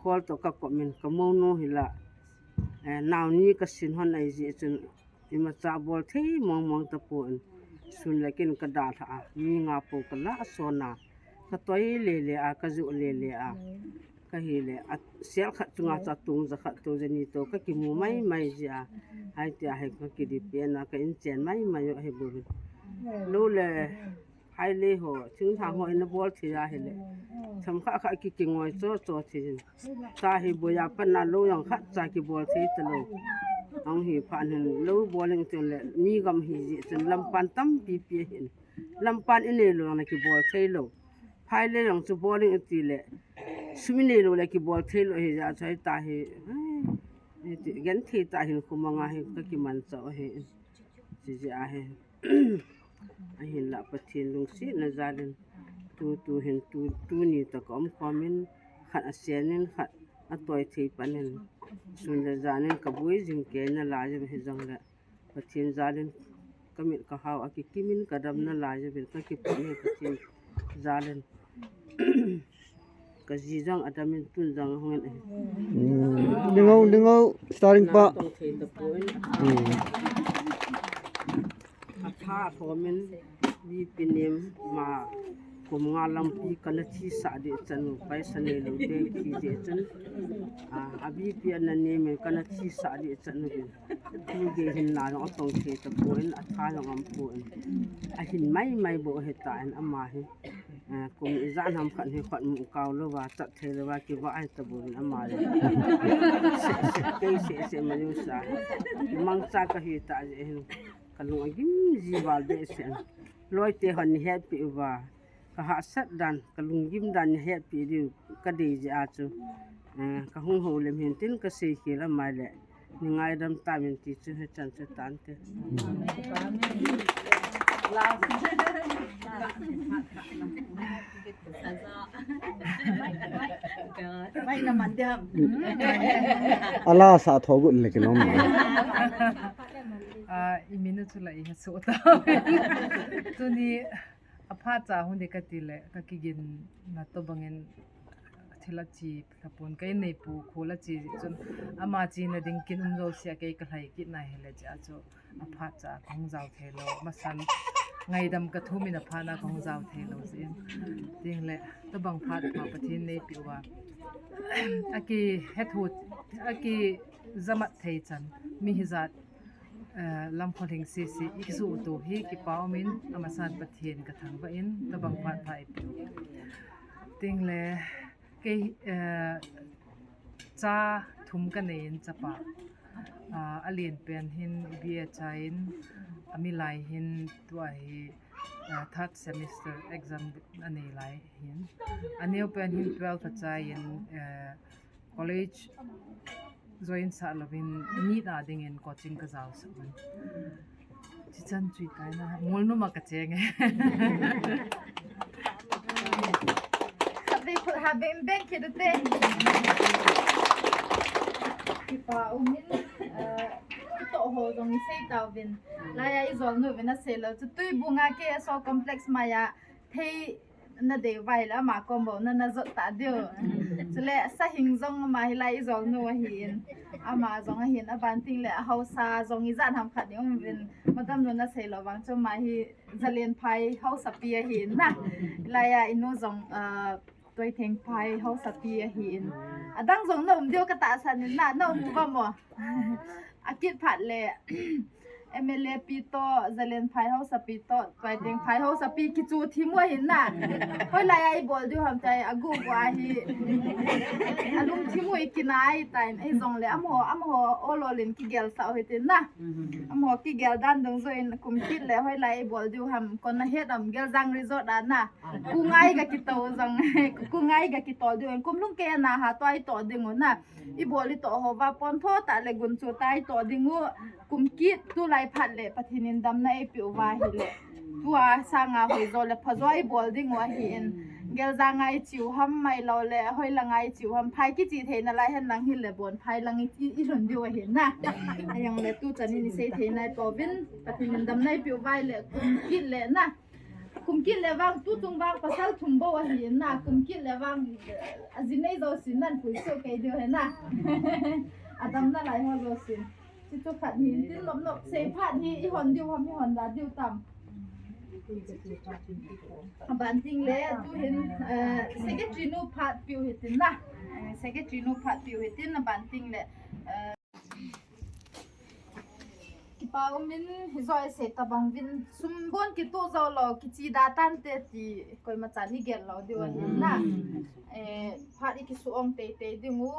hol to ka ko min ka mo no hi la. Eh, nau ni ka sin hon ai ji chun ima cha bol thei mong mong tapon. Sun le kin ka da lha a. Mi nga po ka la so na. Ka toi le le a, ka ju le le a. Ka hi le, a sel khat chunga cha tung ja khat to ja ni to, ka kimu mai mai ji a. Hai ti a hai ka kidi pe na, ka in chen mai mai jo he bu. Lo le, Ai le ho, thing thang ho ina bol thei a hile. Themkhat khat ki kingoi cho cho thei in. Tahi boya pan na lo jong khat cha kibol thei talou. Hung hi phat hin lo bol ing tin le, mi gam hi ji chun lampan tampi pi hin. Lampan inei lou na kibol thei lou. Phai le jong chu bol ing ti le. Sum inei lou le kibol thei lou hi ja chai tahi. Ai, ti gen thei ta hin khumanga hi ka kiman cho hi. Ti ji a hi. Ahinlah Pathen lungsetna jal in tu, tu hin tu, tuni toh ka um khom in khat asen in khat atoi thei pan in sun le jan in ka boi jing kei na lai jong hi jong le Pathen jal in ka mit ka hao a kikim in ka dam na lai jong in ka kipah in Pathen jal in Ka ji jong adam in tun jong hung in ahi. Hmm. Ding o, ding o, starring pa. Tong thei tapon. Hmm. Atha athomin, mi pinim ma kum nga lampi kana thisah ding chan u, paisa neilou ding ti ding chun. Ah, a B P ana nemin kana thisah ding chan u. Tu gei hin na jong atong thei tapon, atha jong aum pon. Ahin mai mai bou ahitan ama hi. Ah, kum ijat ham khat hi khat mu kau louva, chat thei louva, kivah ahi tabou in ama le. Se, se, kei se, se ma jong sa. Mangcha kahi ta jeh hin. Kalung agim ji val behseh. Loite hon nei hetpi uva. Ka hahsat dan, ka lunggim dan nei hetpi diu, ka dei jeh a chu. Ah, ka hung hou lem hin tin ka sei khel ama le. Nei ngaidam tauvin ti chu hichan chu tante. Ala sa thogut le kinom. Ah, i min u chu la i he so ta. Tuni aphat cha hung ding kati le, ka kigin na tobang in thil achi tapon, kei nei pu khol achi chun ama china ding kin um jouse a kei ka lhai kit na hile jeh a chu aphat cha kahung jao thei lou. Masan ngaidam ka thum in aphat na kahung jao thei lou jeh in. Tin le tobang phat pha Pathen neipi uva. Aki hethu, aki jamat thei chan. Mi hijat, eh, lam kholhing sisi i kisu tu hi kipa um in amasan Pathen ka thangvah in tobang phat pha i pe u. Tin le kei, eh, cha thum ka nei in chapa. Ah, alen pen hin B A chai in, amilai hin tua hi, ah, third semester exam anei lai hin. Aneo pen hin twelve achai in, eh, college join sah louvin NEET a dingin coaching ka jao sah un. Chichan chui kai na, mol numa ka cheng e. Khatvei khut ha beng beng kit u te. Kipa um in, eh, toh ho jong i sei tauvin. Laiya i jol nu vin a sei lou. Chu Tuibung a K S O complex maiya thei na dei vai le ama kom bou na na jot ta diu. Chule Sahing jong ama hi lai i jol nu ahi in. Ama jong ahin aban tin le a haosa jong ijat ham khat ni um vin. Madam nu na sei lou vang chu ama hi Zalen phai haosapi ahi in na. Laiya i nu jong, ah, Toitheng phai haosapi ahi in. Adang jong na um diu ka tahsan in na, na um uva mo. Akit phat le M L A pi toh, Zalen phai haosapi toh, Toitheng phai haosapi kichu thim u ahi na. Hoilaiya i bol diu ham tai agu gu ahi. Alung thim u i kinai tain, ei jong le amaho, amaho ol ol in kigel sah u hitin na. Amaho kigel dan dungjuiyin kum kit le hoilaiya i bol diu ham, kona het am Geljang Resort a na. Ku ngai ga kito jong, ku ngai ga kito diu, kum lhung kei a na ha tua i to ding u na. I bol i toh ho va pon tho ta le gunchu ta i to ding u, kum kit tulai phat le Pathen in damna eipe uva ahile. Tua sanga hoijo le phajo i bol ding u ahi in. Geljang a i chiu ham mai lou le, hoilanga i chiu ham, phai kichi thei nalai hen lang hile bon phai lang i, i, i lhun diu ahi na. Ajong le tu chan in i sei thei nai pouvin, Pathen in damna eipe uva ahile, kum kit le na. Kum kit le vang, tu chung vang pasal thum bou ahi na, kum kit le vang, eh, ajinei jousen nan pui soh kei diu ahi na. Adam nalai ho jousen. Chuchu khat hin tin nop nop sei phat hi i hon diu ham, i hon da diu tam. Aban tin le, tu hin, eh, secretary nu phat piu hitin na. Eh, secretary nu phat piu hitin aban tin le, eh, Kipa umin, hijo isei tabang uvin, sum bon kitoh jou lou, kichida tante ti, koima chan igel lou diu ahin na. Eh, phat ikisu ong teitei ding u,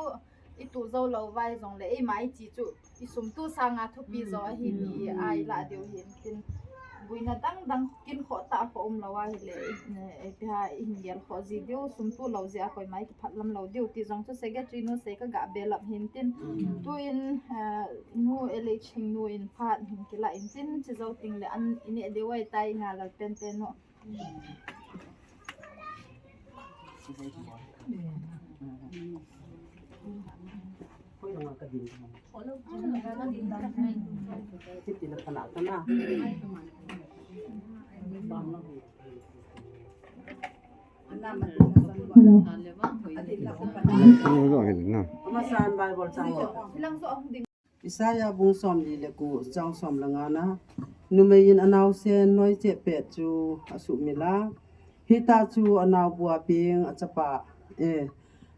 itoh jou lou vai jongle, eima ichi chu, isum toh sanga thupi jo ahi ti, a ilah diu ahin tin. Boina dang dang kin khoh tah khoh umlou ahile, eh, eh, tia ihin gel khoh ji diu, sum toh lou jeh a koima ikiphat lam lou diu, ti jong chu secretary nu sei kaga belap ahin tin. Tuin, eh, nu L H Hing nu in phat hin kilah in tin, chi jou teng le an ineh diu ahitai, nga lal pen pen nu. Hello. Hello, hello. Amasan Bible chang. Isaiah bung somli le ko chang som le nga na, numei in anaosen noicheh pet chu asuhmil a, hita chu anao bua peng achapa, eh,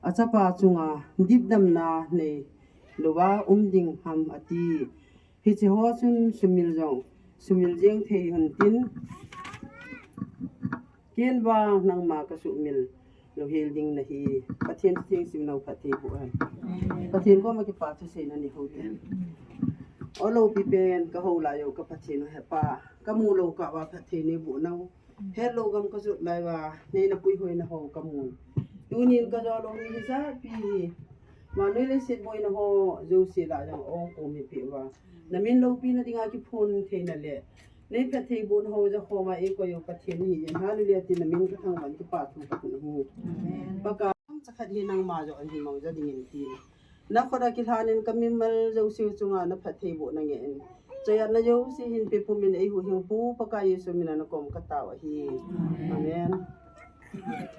achapa chunga dipdamna neilouva um ding ham ati. Hiche ho chun sumil jong, sumil jeng thei hon tin. Ken vang nangma kasuhmil louhel ding nahi. Pathen theng simnau phatthei boh hen. Pathen koma kipa thusei nanei hou te. O loupi pen kahou lai u ka Pathen u he Pa. Kamu lou kah uva phatthei neiboh nau. Helou gam kajot lai uva neina puihoina ho kamun. Tunin kajou lou ni hijat pi hi. Vannoi leiset boina ho jouse lah jong ong kom hi pi uva. Namin loupina dinga kiphon theina le. Nei phatthei bohna ho jakhoma eikoi u Pathen nahi jeh in, hallelujah tin namin kathangvah in kipa thu kathum ahi. Pakai, chomcha khat hi nangma joh in hin mangcha dingin tin. Nakhut a kilhan in kamimal jouse u chunga naphatthei bohna ngeh in. Chayatna jouse hin pe pumin eihuhhingpu Pakai Jesu mina nakom katao ahi. Amen.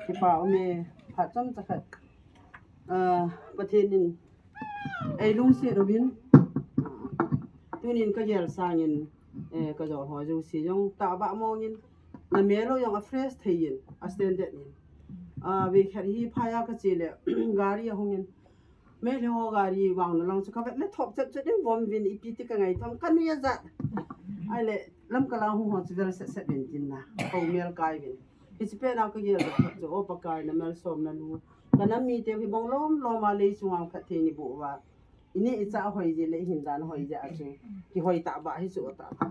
Kipa ume, phat chomcha khat. Ah, Pathen in eilungset uvin, ah, tunin kagel sangin, eh, kajol ho jouse jong tahbeh mongin, namel u jong afresh thei in, astandard in. Ah, vei khat hi phai a kache le, gari ahung in, Meitei ho gari vang nalang chu kavet le thop chet chet in vom uvin, ipi ti kangai thom, kanui ajat. Ahile, Lamka lang hung ho chu vel set set uvin tin na, ko mel kai uvin. Hiche pet a kagel doh khat chu, O Pakai, namalsomna lu. Kanam mite hi bong lom lom a lei chunga phatthei neiboh uva. Ineh ichah hoi jeh le ihin dan hoi jeh a chu. Kihoi tahbeh hi chu tahbeh.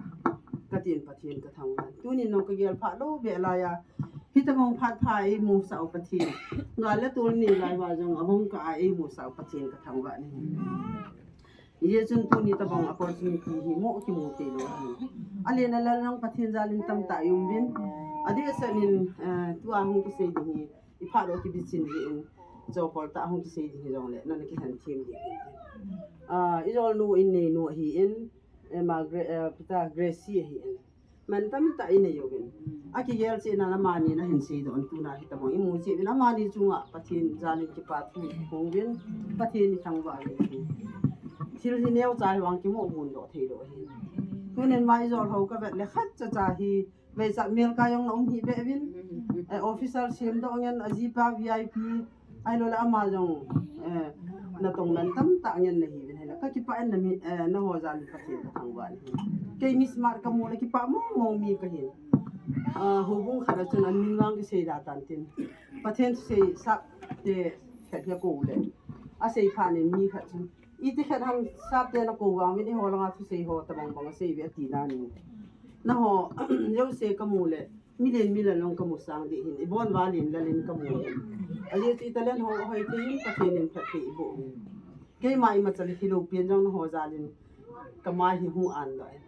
Katin Pathen kathangvah. Tunin jong kagel phah lou beh lai a. Hitobang phat pha eimusah u Pathen. Ngal le tol ni lai uva jong abang kah a eimusah u Pathen kathangvah in ahi. Hijeh chun tuni tabang opportunity hi mo kimu thei lou ahi. Alen alal jong Pathen jal in tamtah i um uvin. Adeh seh in, eh, tua hung kisei ding hi, i phat u kibichin jeh in, chopol tah hung kisei ding hi jongle, nana kihen them ding hi. Ah, i jolnu in neinu ahin, eh, Margaret, eh, Peter Gracie ahin. Man tamtah inei uvin. Akigel cheh in amani nahin seidoh in tuna hitobang imu cheh uvin amani chunga Pathen jal in kipa thu phong uvin Pathen ithangvah uvin. Thil hi neocha hi vang kimoh gon doh thei lou ahi. Tunin ama ijol ho kavet le khat cha cha hi veichat mel kai jong na um hih beh uvin. Eh, official semdoh ngen ajipa V I P Ahilou le ama jong, eh, natong man tamtah ngen nahi uvin ahile. Kakipah in nami, eh, naho jal in Pathen kathangvah in ahi. Kei mi smart kamu le kipah mong mong mi kahin. Ah, houbung khat a chun amin vang kisei da tan tin. Pathen thusei sap te khat hi akou le. Asei phat in mi khat chun. Iti khat ham sap te nakou vang uvin eiho langa thusei ho tabang bang asei uve ati dan in. Naho, jouse kamu le. Milen milen jong kamu sang ding ahin, ibon valin lalin kamu ahin. Ajeh chu i talent ho hoi thei in, Pathen in phatthei iboh ahin. Keima imacha le hilou pen jong naho jal in kamai hi hung an lou ahi.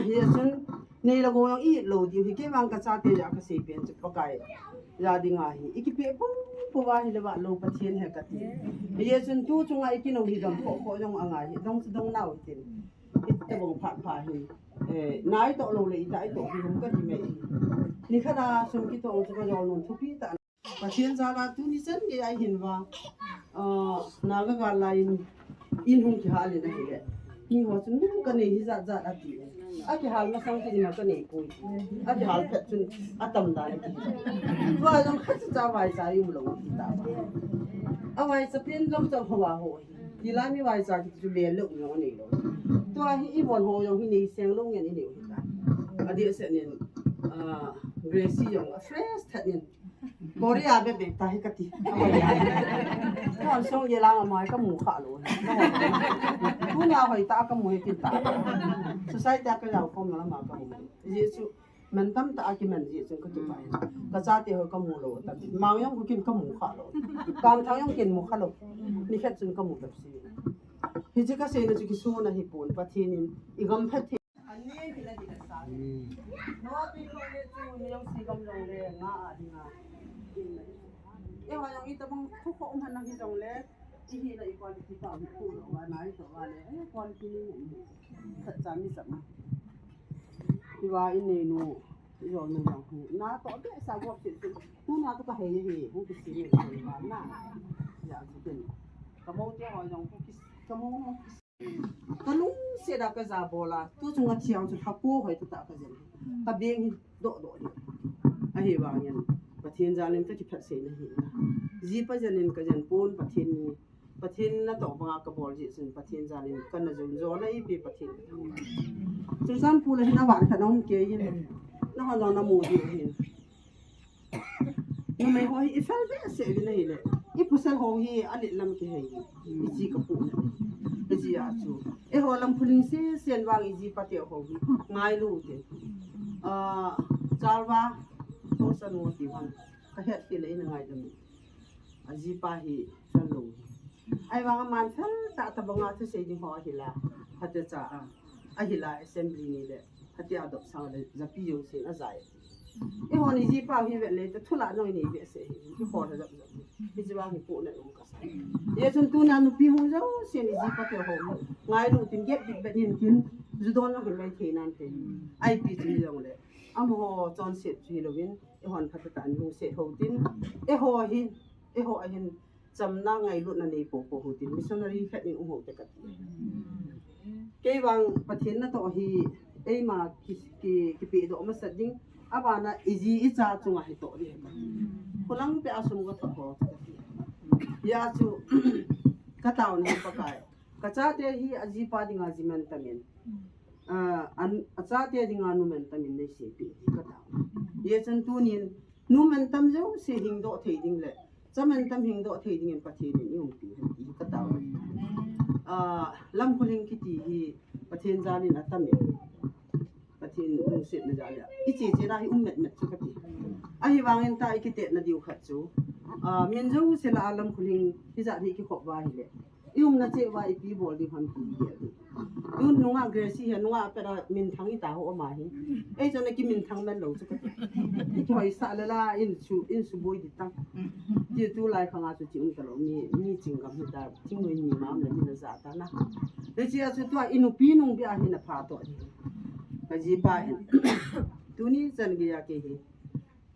Hijeh chun, nei le gou jong i it lou diu ahi, keima kachate jeh a kasei pen chu Pakai jal ding ahi. I kipeh pum pum ahile vah lou Pathen ahi kati. Hijeh chun tu chunga i kinou hi dong khoh khoh jong angai hi, dong chu dong nau hitin. Hitabang phat pha hi. Eh, nai toh lou le, ita i toh hi hung kati mai. Nikhat a sum kitoh chu kajol nun thupi tah. Pathen jal a tuni chan gei a hin vang. Ah, Naga gal lai in, in hung kihal in ahile. Miho chun kanei hi jat jat ati. Akihal masang chu ima kanei poi. Akihal phat chun atam dan ati. Tua jong khat cha vaicha i um lou ti ta. Vaicha pen jong chang hoa ho hi. Tilai mi vaicha kiti chu le lo jong anei lou. Tua hi ibon ho jong hi nei seng lou ngen inei u hita. Adeh seh nin, ah, Gracie jong a fresh that nin. Korea bebe ta hi kati. Kon song ye lang amai kamu kha lou. Tunia hoitah a kamu hi kin ta. Society a kajao kom na lama kamu. Jesu. Man tamtah a kiman jeh chun kakipah e. Kachate ho kamu lou tam. Mang jong kin kamu kha lou. Kamthang jong kin mu kha lou. Nikhat chun kamu bep si. Hiche kaseina chu kisun ahipon, Pathen in igam phat thei. Ani hi la hi la sa. Noah pi ko le chu ni jong si gam jong le nga a dinga. Eiho jong itobang thu kho um han nang hijongle, ihina i quality pa um tu lou va nai to va le. Eh, quality ni ni. Khat cha ni sa ma. Hiva inei nu, ijol nu jong hi. Na toh behseh a gop seh seh. Tuna toh kahei hi, hung kisei ni ba na. Ya, chu ken. Kamou te ho jong hung kis-, kamou hung kis-, kalungset a kaja bol a. Tu chunga thiang chu lhapo hoi tah tah kajen. Kabeng hi doh doh hi. Ahivangin Pathen jal in kakiphat sei na hi. Jipa jen in kajen pon Pathen ni. Pathen natoh banga kabol jeh chun Pathen jal in kana jon jona ipi Pathen. Churachandpur le hin avan khat na um kei hin. Nahon jong namu diu hin. Numei ho hi ifel behseh uvin ahile. Ipasal ho hi alet lam kihei. Iji kapu na. Iji a chu. Eiho Lamkholing sesen vang ijipa te ho hi. Ngailu te. Ah, Chalwa. Tosa nu ti vang. Kahet kile ina ngaidam. Ajipa hi fel lou. Ahivang aman fel tah tah banga thusei ding ho ahila. Hati cha a. Ahila assembly ni le. Hati a dop sang le japi jong sin ajai. Eiho ni jipa hi vet le ta thula noi ni vet se hi. Hi ho la jap jap. Hi jipa hi pu na um ka sa. Ye chun tuna nupi hung jong sin ni jipa te ho. Ngailu tin get bit bet nin tin. Judon na hi mai thei nan te. Ai pi chu jong le. Amaho chonset chu hilouvin. Eihon phatah tah in lungset hou tin, eiho hin, eiho ahin, chamna ngailutna nei popo hou tin, missionary khat in um hou te kati. Kei vang Pathen natoh hi, eima ki, ki, kipedoh masat ding, abana iji icha chunga hitoh ding. Khulang peh a sum kathot ho te kati. Hijeh chun, kataona hi Pakai. Kachate hi ajipa dinga ji man tamin. Ah, an, achate dinga nu man tamin neisei peh ding katao. Hijeh chun tunin, nu man tam jouse hingdoh thei ding le, cha man tam hingdoh thei dingin Pathen in eiumpi hen ti katao. Ah, Lamkholing kiti hi Pathen jal in atamin. Pathen lungsetna jal a. Iche che na hi um met met chu kati. Ahivangin ta ikitetna diu khat chu. Ah, min jouse lah a Lamkholing hijat hi kikhop uva ahile. Iumna cheh uva ipi bol ding ham ti gel ding. Tun nungah Gracie hi nungah pet a minthang ita ho ama hi. Ei chun akiminthang man lou chu kati. Ithoisah le la in su, in suboi di tang. Ti tulai khanga chu chi um talou mi, mi chinggam hita, chingnoi mi ma um le mi naja ta na. Hiche a chu tua inupi nung bia hi napha toh di. Kajipa in. Tuni chan geiya kei hi.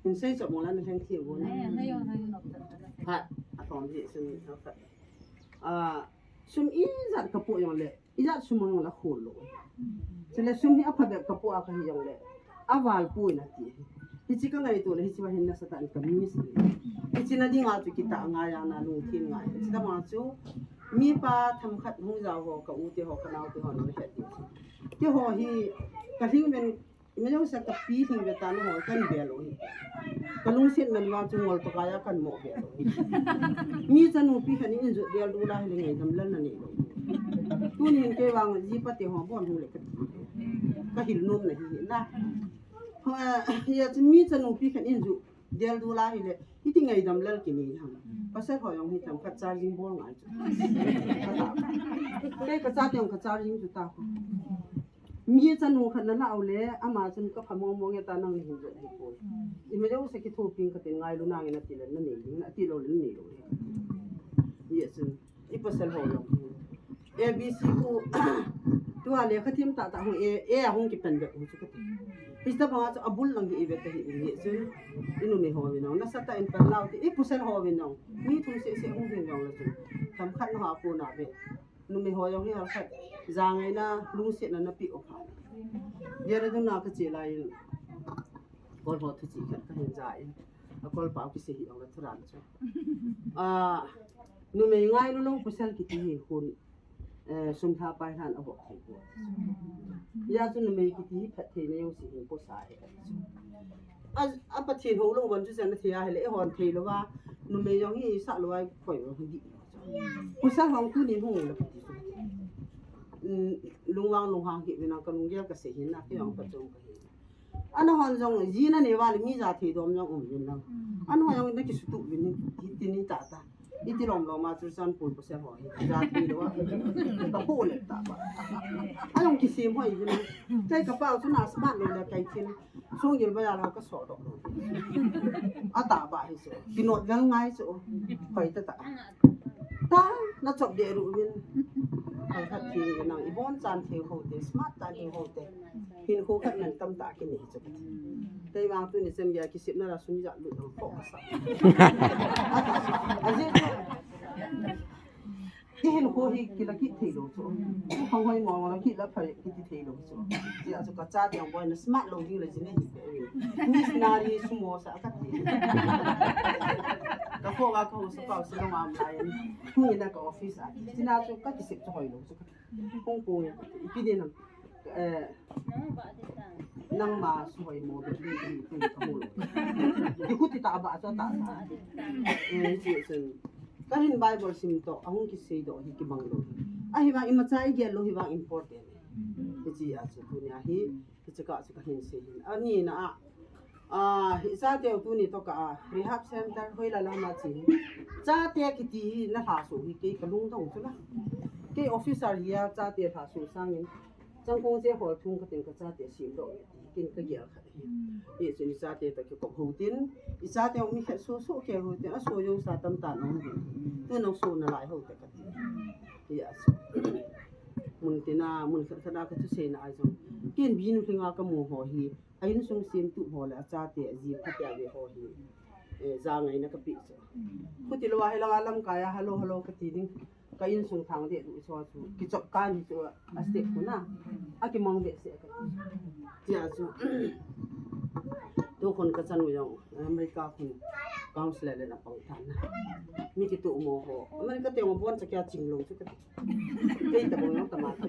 Hinsei chom mong la nalheng thei u na. Phat, atom jeh chun, phat. Ah, sum ijat kapoh jongle, ijat sum mong la khol lou. Chule sum hi aphabep kapoh a kahi jongle, aval poi nati. Hiche kangaito le, hiche va hin nasatah in kamiss. Hiche na dinga chu kitah ngai a na lungthin ngai. Hiche tama chu, mipa themkhat hung jao ho, ka u te ho, ka nao te ho, na het ding. Keiho hi, kalhing ven, Ima jouse kapi lhing ve ta nahoi kan ve lou hi. Kalungset man vang chu ngol toh kaiya kan mo ve lou hi. Mi chanu pi khat in jot del dula hile ngaidam lal nanei lou. Tunin kei vang jipa te ho bon hung le kati. Kahil nom na hi na. Hijeh chun mi chanu pi khat in jot del dula hile. Hiti ngaidam lal kinei ham. Pasal ho jong hi themkhat charging bol ngai chu. Kei kachate jong ka charging chu ta. Mi chanu khat nalah u le, ama chun kapha mong mong e ta nang nahin jot ding poi. Ima jouse kithopi katin ngailu nange nati le nanei ding, nati lou le nanei lou ding. Hijeh chun, ipasal ho jong. A B C khu, tua lekha thim tah tah khu, A, A a hung kipan bep khu chu kati. Hiche tobanga chu abul lang hi ivet ahi, hijeh chun, inumei ho vin jong. Nasatah in pan lau ti, ipasal ho vin jong. Mi thum seh seh hung hin jong le chun. Themkhat naha kona ve. Numei ho jong hi halkhat, jangaina, lungsetna napeh u phat. Dehradun a kache lai in, kol ho thuchih khat kahin ja in, akol pau kisei hi jong la thuran chu. Ah, Numei ngailu lou pasal kiti hi khun, eh, sum lha pai lhan a vok thei poi. Hijeh chun numei kiti hi phattheina jouse hin posa ahi. A, a Pathen hou lou ban chu chan athei ahile, eihon thei louva, numei jong hi sah louva, koi lou hi di. Pasal hung tuni hung lou kiti chu. Um, lungvang lunghang hi vin a ka lunggel kasei hin na, kei jong ka chom kahi. Ana hon jong, ji nanei uva le mi ja thei dom jong um vin lang. Ana hon jong na kisutup vin, hiti ni tata. Iti lom lom a Churachandpur pasal ho hi. Ja thei lou a. Ka pu le ta ba. A jong kisem hoi vin. Kei ka pau chu na smart lou le kei thin. Sunggil ba ja lou ka so doh lou. A ta ba hi chu. Kinot vel ngai chu. Hoi ta ta. Ta, na chop de ru vin. Hoi khat thei nang i bon chan thei ho te, smart chan thei ho te. Hinkho khat nang tam ta kini chu. Kei vang tuni chan gei kisipna la sum ja lut dong ko ka sa. Ajeh chu. Ki hinkho hi kila kit thei lou chu. Khang hoi mo mo kila phai kiti thei lou chu. Hijeh chu ka chate jong boina smart lou ding le jin hi. Missionary sumo sa ka ti. Ka kho va ka ho sa pau sa lou am lai. Hung in a ka office a. Tina chu ka kisip chu hoi lou chu. Hung ko ya. Ipi din am. Eh, nangma suhoi mo be be be be ka mo. Ki kuti ta ba cha ta. Eh, ji sun. Ka hin Bible sim to, ahung kisei doh hi kibang lou. Ahivang imacha igel lou hivang important. Hijeh a chu tunia hi, hiche ka chu ka hin sei hin. Ani na a, Ah, hi chate u tuni to ka, ah, rehab center hoi la lama chi. Chate kiti hi na lhaso hi kei ka lungdong chu la. Kei officer hi a chate lhaso sangin. Changkong che hol thung ka tin ka chate sim doh nge ti. Kin ka gel khat hi. Hijeh chun i chate to kikop hou tin. I chate u mi khat so so ke hou tin. A so jong sa tam ta nong hin. Tu nong so na lai hou ta ka ti. Hijeh a chu. Mun tina, mun khat khat a ka thusei na a jong. Kin binu hlinga ka mu ho hi. A insung semtup ho le a chate a ji phatea ve ho hi, eh, ja ngaina ka pe chu. Khuti lou a hi langa lamkai a hello hello ka ti ding. Ka insung thang deh duh chu chu. Kichop kan hi chu a step khu na. A kimang behseh ka ti. Tia chu. Tu khun ka chanu jong America khun counselor le na pang than na. Mi kituh mo ho. America te mo bon cha kia ching lou chu ka ti. Kei ta bong jong ta ma ta.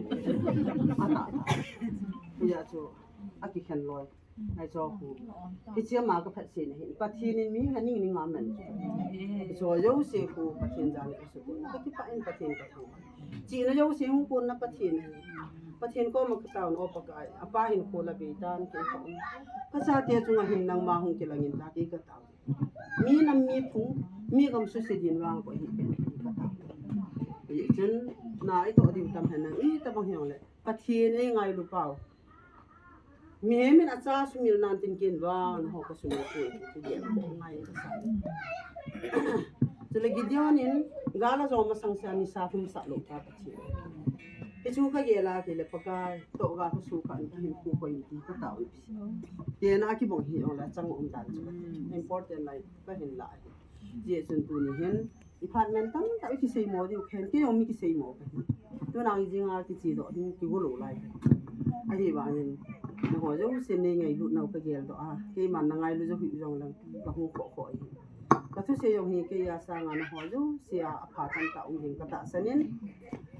Ana. Tia chu. A kikhen loi. Ai cho khu. Hiche ama ka phatse na hin. Pathen in mi ha ning ning a man. Cho jouse khu Pathen jal ka su. Ka kipah in Pathen ka thangvah. Chihna jouse hung kon na Pathen hi. Pathen koma ka taona o Pakai. Apa hinkho la bei tan kei ka um. Ka chate chunga hin nangma hung kilang in ta kei ka tao. Mi nam mi phung, mi gam suse din vang ko hi pen ka tao. Hijeh chun na i toh diu tam hen nang i tabang hiong le. Pathen ei ngailu pau. Mihem in a cha sumil nan tin kin vang, na ho ka sumil ko, ko gel ko ngai ka sa. Chule Gideon in, gala jong masang sia nisa thum sa lou ta Pathen. Hichu ka gel a kile Pakai, toh ga ka su ka in ka hin ko ko in ti ka tao. Tena kibang hi jong la chang um dan chu. Important lai ka hin la hi. Hijeh chun tuni hin, i phat man tamtah i kisei mo diu khen, kei jong mi kisei mo ka hi. Tuna i jing a kiche doh ding kigo lou lai ka hi. Ahivangin, nangho jouse nei ngailut nau ka gel doh a, keiman na ngailu jou hih jong lang, ka hung khoh khoh hi. Ka thusei jong hi kei a sanga nangho jouse a, a pha tamtah um ding ka tahsan in,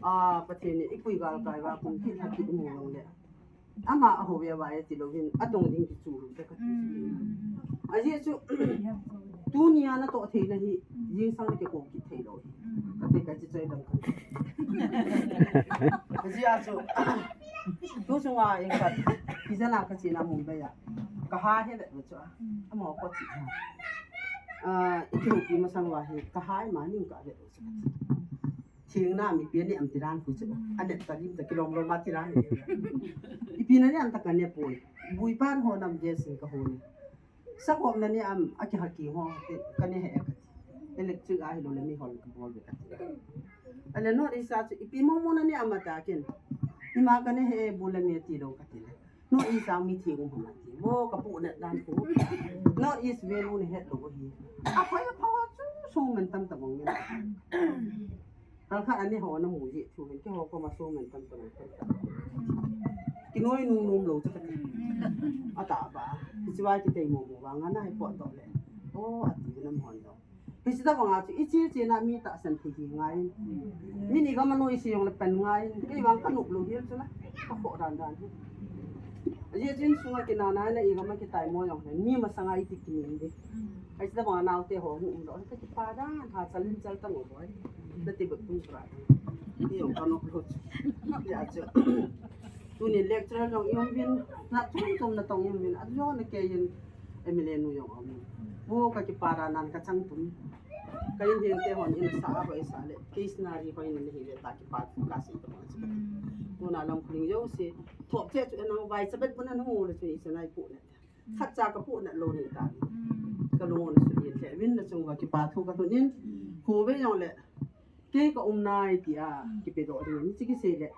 a, Pathen in i pui galkai va kum kit ha kit um jong le. Ama a ho ve va e ti lou hin, a dong ding kichu lou te ka ti. Ajeh chu, tunia na toh thei na hi, jing sang na kiko kit thei lou hi. Ka thei ka chi choi dam ka. Ajeh chu, tu sunga in ka, ki jana ka chi na Mumbai a. Ka ha he ve chu a. Ama ko chi ha. Ah, i ki pi masang va hi, ka ha ma ning ka ve chu. Thingna mipi ani am tiran khu chu. Anet ta lim ta kilom lom a tiran. Ipi na ni am ta ka ne poi. Bui pan ho nam je sin ka ho ni. Sa ko na ni am a ki ha ki ho ka ne he ka ti. Electric a hi lo le mi hol ka bol be ka ti. Ale no ri sa chu ipi mo mo na ni am ta ken. Ima ka ne he bu le mi ti lo ka ti le. No i sang mi thing um hama ti. Mo ka pu na dan ko. No is ve lu ni het lo hi. A phai a phawa chu so men tam ta mong ni. Kal kha ani ho na mu ji thu hen ke ho ko ma so men tam tam tam tam. Ki noi nung nung lo chu ka ti. A ta ba. Ki chi wa ki tei mo mo wa nga na hai po to le. O a ti na mo hon lo. Hiche tabang a chu iche che na mi tahsan thei hi ngai. Mi ni gam a noise jong le pan ngai. Kei vang ka nop lou hi chu la. Ka khoh dan dan hi. Ajeh chu insunga kinana na i gam a kitai mo jong le. Mi masanga iti kinin de. Hiche tabang a naote ho hung um lou. Ka kipa dan ha chalin chal ta mo boi. Na ti bot tung pra. Ni jong ka nop lou chu. Ya chu. Tuni lecturer jong i um vin. Na chom chom na tong i um vin. Ajo na kei in. M L A nu jong aum in. Vo ka kipa dan nan ka chang tum. Ka in heng te hon in sa a hoi sa le. Kei scenery hoi in le hi le ta kipa thu ka sei tum. Tuna lam khling jouse. Thop che chu nang vai chabet pun an hu le chu i sanai pu le. Khat cha ka pu na lou ni ta. Ka lung on su le le. Vin na chung va kipa thu ka tun in. Khu ve jong le. Kei ka um nai tia kipe doh ding, hiche kisei le.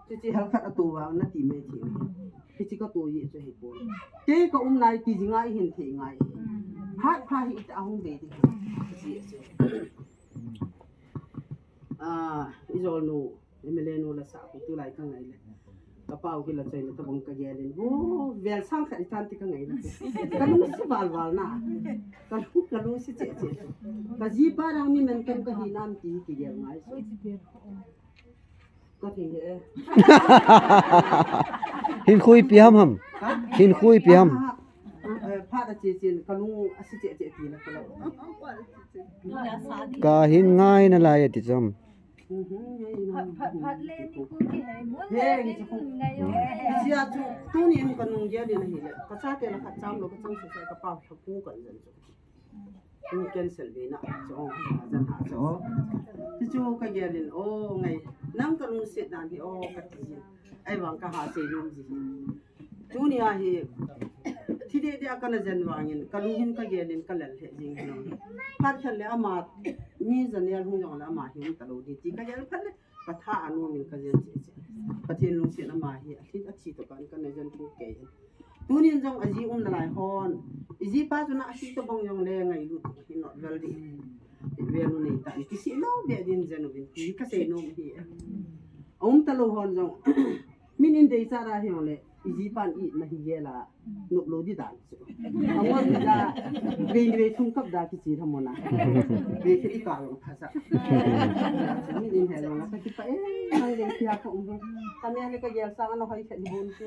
Hiche hal khat a to vang na ti mai thei. Hiche ka to ye chu hi poi. Kei ka um nai ti jinga i hin thei ngai. Hat pha hi ita hung be ding. Hiche, hiche. Ah, i jol nu, M L A nu la sa ku tulai ka ngai le. Ka pau kila choi na tabang ka gel in. Vo, vel sang khat i tan ti ka ngai na. Ka lung si val val na. Ka lung, ka lung si che che. Ka jipa dang mi man kam ka hi nam ti ki gel ngai. Ka thi he. Hin khui pi ham ham. Ha? Hin khui pi ham. Ah, ah, ah, eh, phat a che che ka lung a si che che ti na ka lo. Ka hin ngai na lai ti chom. Phat, phat, phat le ni ku ki he, mun le ni ku ngai yo. Sia chu, tuni in ka nung gel in ahi le. Ka chate la khat cham lou, ka chang su sa ka pau tha ku kan jan chu. Ni cancel ve na chu, jan ha chu. Ti chu ka gel in, o ngai, nang ka lungset dan hi, o ka ti. Ahivang ka ha sei nom ji hi. Tunia hi, thi deh deh a kana jen vangin, ka lungin ka gelin ka lel he jing hi. Phat khat le ama, mi janel hung jong le ama hi um talou di ti ka gel phat le, ka tha a nomin ka jen che che. Pathen lungset ama hi, a thi, a thi to kan kana jen thu kei. Tunin jong a ji um nalai hon, i jipa chu na a thi to bang jong le ngailut hi not vel di. Vel u nei ta, kisi lou be din jen u bin, ti ka sei nom hi. A um talou hon jong, Min in dei cha ra hi le, i jipan i na hi gel a, nop lou di dan. Amon da, vei ni vei thum kap da kichi tha mona. Vei khe i ka long tha sa. Min in he long ka kipa e, nang dei tia ka um. Ka me le ka gel sa na hoi khe di bon ti.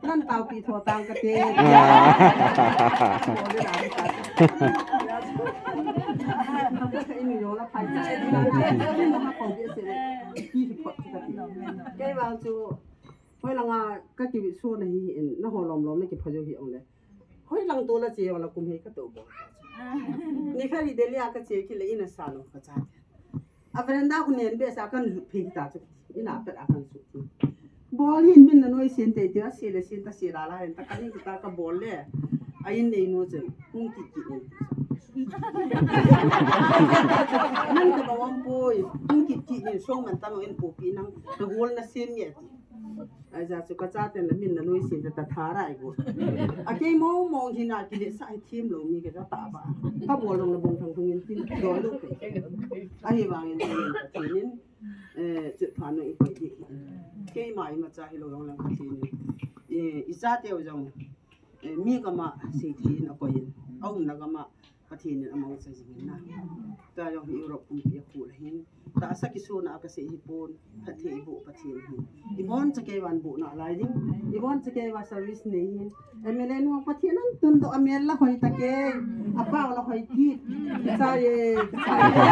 Nan tau pi tho tang ka te. Ka in yo la phai cha e di na. Ka in ha ko ge se le. Ki ki pot ka ti. Kei vang chu Hoilanga ka kiso na hi in, na ho lom lom na kipha jo hi ong le. Hoilang to la che wala kum hi ka to bol. Ni kha ri Delhi a ka che ki le ina sa lo ka cha. A veranda khu nen be sa kan zu phi ta chu. Ina pet a kan su. Bol hin min na noi sin te te a si le sin ta si la la hin ta ka ni ta ka bol le. A in nei no chen. Hung ki ki ni. Nang ka ba wang poi. Hung ki ki ni so man ta no in po pi nang. Ka gol na sin ye ti. Aja chu ka cha ten la min na noi sin ta tha ra ai go. A kei mo mo hi na ki le sa hi thim lo mi ka ta ba. Ka bol long la bong thang thung in tin do lo ke. A hi wang in tin in. Eh, chu pha no i ko di. Kei ma i ma cha hi lo long lang ka tin. Eh, i cha te o jong. Eh, mi kama sei thei in a koi in. A um na kama Pathen in a mangcha jing in na. Ta jong hi Europe kumpi a khu la hin. Tahsa kisuna a ka sei hi pon. Phatthei boh Pathen hin. I bon cha kei van boh na lai ding. I bon cha kei va service nei hin. M L A nu Pathen an tun doh a mel la hoi ta ke. A pau la hoi kit. Kicha ye, kicha ye.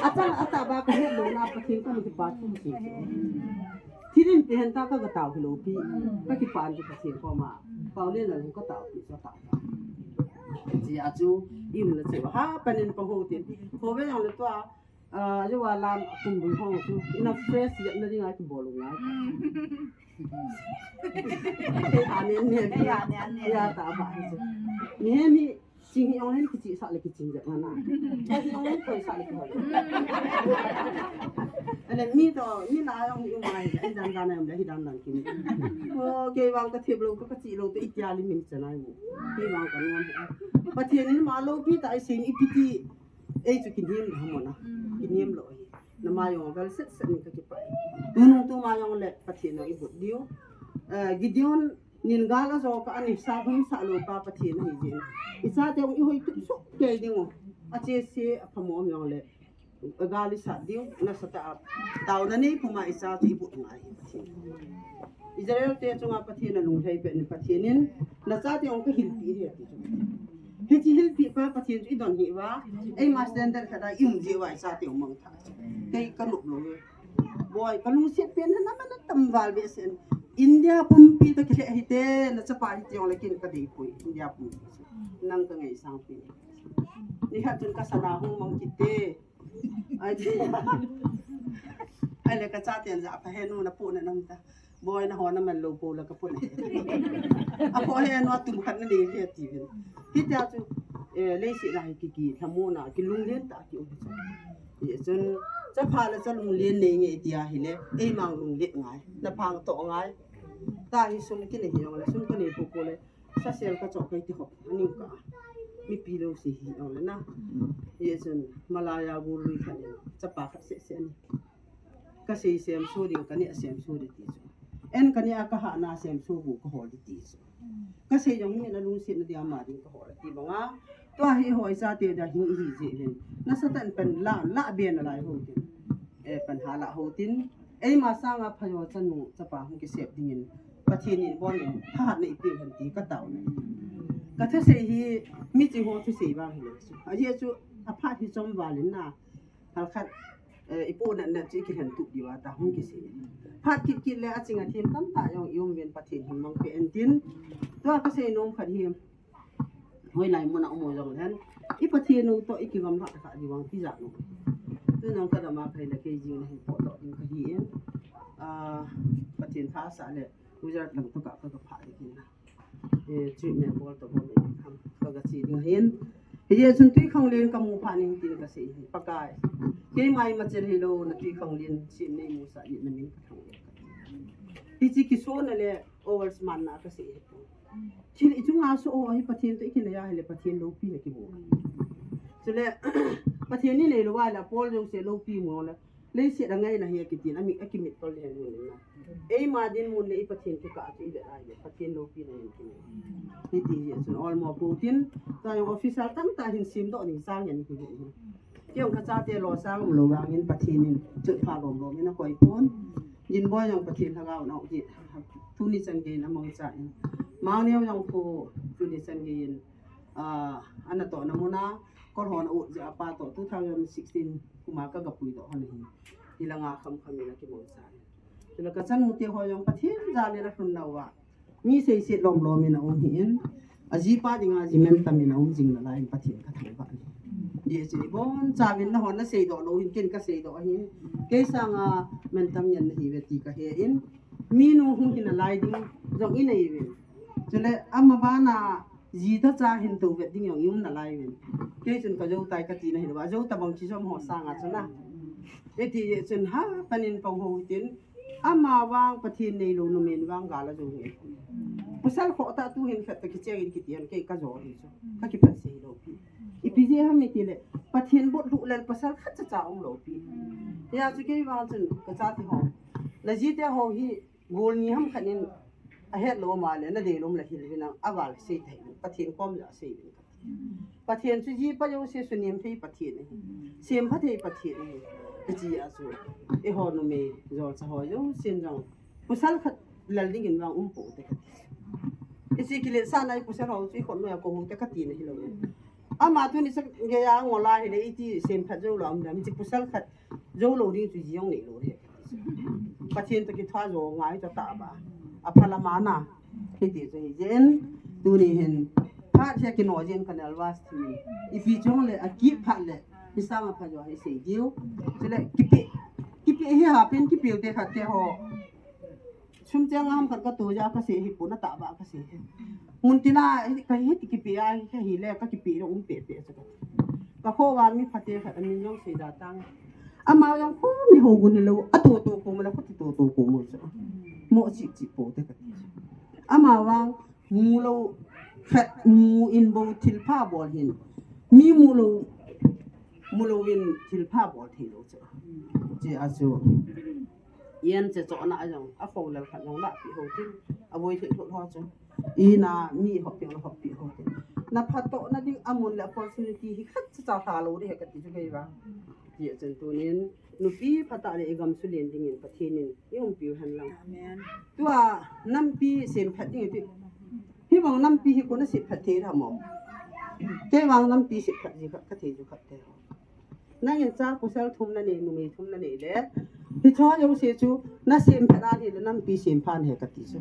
A chang a ta ba ka het lo na Pathen ka mu ki pa thu si. Thil in pehen ta ka, ka tao hi lo pi. Ka kipan ki Pathen koma. Pau le na lu ka tao pi sa tao. Chi a chu, i um na chu, ha, panin pa ho tin. Ko ve yang le tua, ah, yo wa lam kum bu hong chu. Ina fresh ya na ding a ki bol ngai. Amen, amen. Ya, amen, amen. Ya ta ba hi chu. Ni he ni Ching hi ong hen kichi sa le kiching jep na na. Hi ong hen koi sa le koi. Ale mi to, mi la ong hi ong ai, hi dan dan em le, hi dan dan kin. O, kei vang ka thep lo, ka, ka chi lo, to i tia li min chanai mo. Kei vang ka nuam. Pathen in ma lo pi ta i sin i piti. Ei chu kin him ha mo na. Kin him lo hi. Na ma yong vel set set ni ka kipai. Tunung tu ma yong le Pathen no i but diu. Eh, Gideon Nin gal a jo pa ani sa hum sa lo pa Pathen ahi jin. I chate ong i hoi tup sok kei ding o. A che se a phamo ong le. A gal i sat ding, nasatah a. Taona nei puma i cha chu i but ngai Pathen. Israel te chunga Pathen a lunglhai pe ni Pathen in, na chate ong ka hilpi hi ati chu. Hichi hilpi pa Pathen chu i don hi va. Ei ma standard khat a i um ji va i chate ong mang tha. Kei ka nup lo. Boi, ka lungset pen na mana tam val ve sen. India pumpi ta kile hi te, na chapa hi te ong le kin ka dei pui. India pumpi. Nang ka ngai sang pi. Ni hat chun ka sana hung mang kit te. Ai, ai le ka chate an ja pa he nu na pu na nam ta. Boi na ho na man lo po la ka pu na. A po he nu a tum khat na le le ti vin. Hi ta chu, eh, le si na hi ki ki, thamu na, ki lunglen ta ki u. Ye chun, cha pha la cha lunglen nei nge ti a hi le, ei mang lunglen ngai. Na phang to ngai. Ta hi sum ki nei hi ong le, sum ka nei po po le. Sa sel ka chok kai ti hop, ani ka. Mi pi lo si hi ong le na. Ye chun, Malaya bu lui khat le, cha pa khat se se ni. Ka sei sem su ding, ka ni a sem su ding ti chu. En ka ni a ka ha na sem su bu ka hol ding ti chu. Ka sei jong mi na lungset na dia ma ding ka hol ti banga. Tua hi hoi sa te da hing i hi je hin. Nasatah in pen la, la be na lai ho tin. E pen ha la ho tin. Ei ma sanga phayo chanu chapa hung ki sep dingin. Pathen in bon in. Ha ha nei pe han ti ka tao na. Ka thusei hi mi chi ho thusei vang hi le chu. A je chu a phat hi chom valin na. Hal khat, eh, i pu na na chi ki hen tu diu a ta hung ki sei. Phat kit kit le a ching a thim tam ta jong i um ven Pathen hin mang pe en tin. Tua ka sei nom khat hi. Hoi lai mun a um o jong len. I Pathen u to i ki gam la ka di wang ti ja no. Tu nong ka da ma kai le kei jing na hin po to ding ka hi en. Ah, Pathen tha sa le. U ja tang to ka ka ka pha le kin na. Eh, treatment bol to bol le kham ka ga chi ding hin. Hi je chun tui khang len ka mu pha ning tin ka sei hi. Pakai. Kei mai ma chen hi lo na tui khang len si nei mu sa i na min ka thang le. Hi chi ki so na le hours man na ka sei hi. Thil i chunga so o hi Pathen to i ki na ya hi le Pathen lo pi na ki bo. Chule Pathen ni nei lo wa la pol jong se lo pi mo la. Leiset a ngai na hi a kitin, a mi, a kimit tol le hen mun na. Ei ma din mun le i Pathen kikah chu i vet ai le, Pathen lopi na hin kin. Hiti hi chun olmo po tin, ta jong officer tam ta hin sim doh ni sang yan hi hi. Kei jong ka chate lo sang um lo vang in Pathen in chut pha lom lom in a koi pon. Ginboi jong Pathen lhagao na u hi. Tuni chan gei in a mangcha in. Mangneo jong po, tuni chan gei in. Ah, ana tohna mun a, kol hon a ut jeh a pa toh two thousand sixteen kum a ka ga puidoh hon ahi. Hilanga kham kham in a kimangcha in. Chule ka chanu te ho jong Pathen jal in a lhun nau a. Mi seiset lom lom in a um hi in. A jipa dinga ji man tam in a um jing nalai in Pathen ka thangvah in. Hijeh chun ibonchauvin nahon na seidoh lou hin ken ka seidoh ahin. Kei sanga man tam ngen nahi uve ti ka he in. Minu hung hi nalai ding jong i nei uvin. Chule ama bana Ji toh cha hin tou vet ding jong i um nalai uvin. Kei chun ka jou tai ka tina hilou a, jou tabang chi jom ho sanga chun a. Hiti chun ha, panin pang ho tin. Ama vang Pathen neilou numei vang gal a jou nge. Pasal kho ta tu hin khat ta kicheng in kiti an kei ka jou hi chu. Ka kipan sei lou pi. Ipi jeh ham iti le. Pathen bot lhu lel pasal khat cha cha um lou pi. Hia chu kei vang chun ka chate ho. Na jite ho hi Gol ni ham khat in a het lou ma le, na dei lom la hil vin ang, a val sei thei vin, Pathen kom la sei vin. Pathen chu ji pa jo se su niam thei Pathen ahi. Sem pha thei Pathen ahi. Ka chi a chu. E ho numei, jol cha ho jo, sin jong. Pasal khat lal ding in vang um po te ka ti. I chi kile sa nai pasal ho chu i khon noi a ko hu te ka ti na hi lou. Ama tu ni sa ge ya ngol a hi le i ti sem pha jo la um dam, i chi pasal khat Jou lou ding chu jong nei lou ding. Pathen toh kitha jo ngai toh tah ba. A pha lam a na. Hiti chu hi jeng. Tuni hin. Phat hi kino jeng ka nervous ti. Ipi chong le a kiphat le. Hi sang a pha jo hi sei diu. Chule kipe. Kipe hi ha pen kipe te khat te ho. Sum chang ham khat ka tu ja ka sei hi pu na tah ba ka sei hi. Mun tina ka hi ti kipe a hi ka hi le ka kipe lo um pe pe chu ka. Ka kho wa mi phate khat a min jong sei da tang. Ama jong kho mi ho gun hi lo a to to ko mo la ko ti to to ko mo chu. Mo chi chi po te ka. Ama vang mu lo khat mu in bo thil pha bol hin. Mi mu lo mu lo in thil pha bol thei lo chu. Chi a chu. Yen che chona a jong, a fo lal khat jong la pi ho tin. Aboi thei thot ho chu. Ina mi hop peng lo hop pi ho te. Na phatdoh na ding amun le opportunity hi khat cha cha lha lo ding ahi kati chu kei vang. Ti a chun tunin nupi phatah le i gam sulen dingin Pathen in i umpiu hen lang. Amen. Tua nampi semphat ding ti. Hi vang nampi hi kona semphat thei ra mo. Kei vang nampi semphat ji khat ka thei ju khat te. Nangin cha pasal thum na nei, numei thum na nei le. Hicho jouse chu, na semphat a hi le nampi semphat ahi kati chu.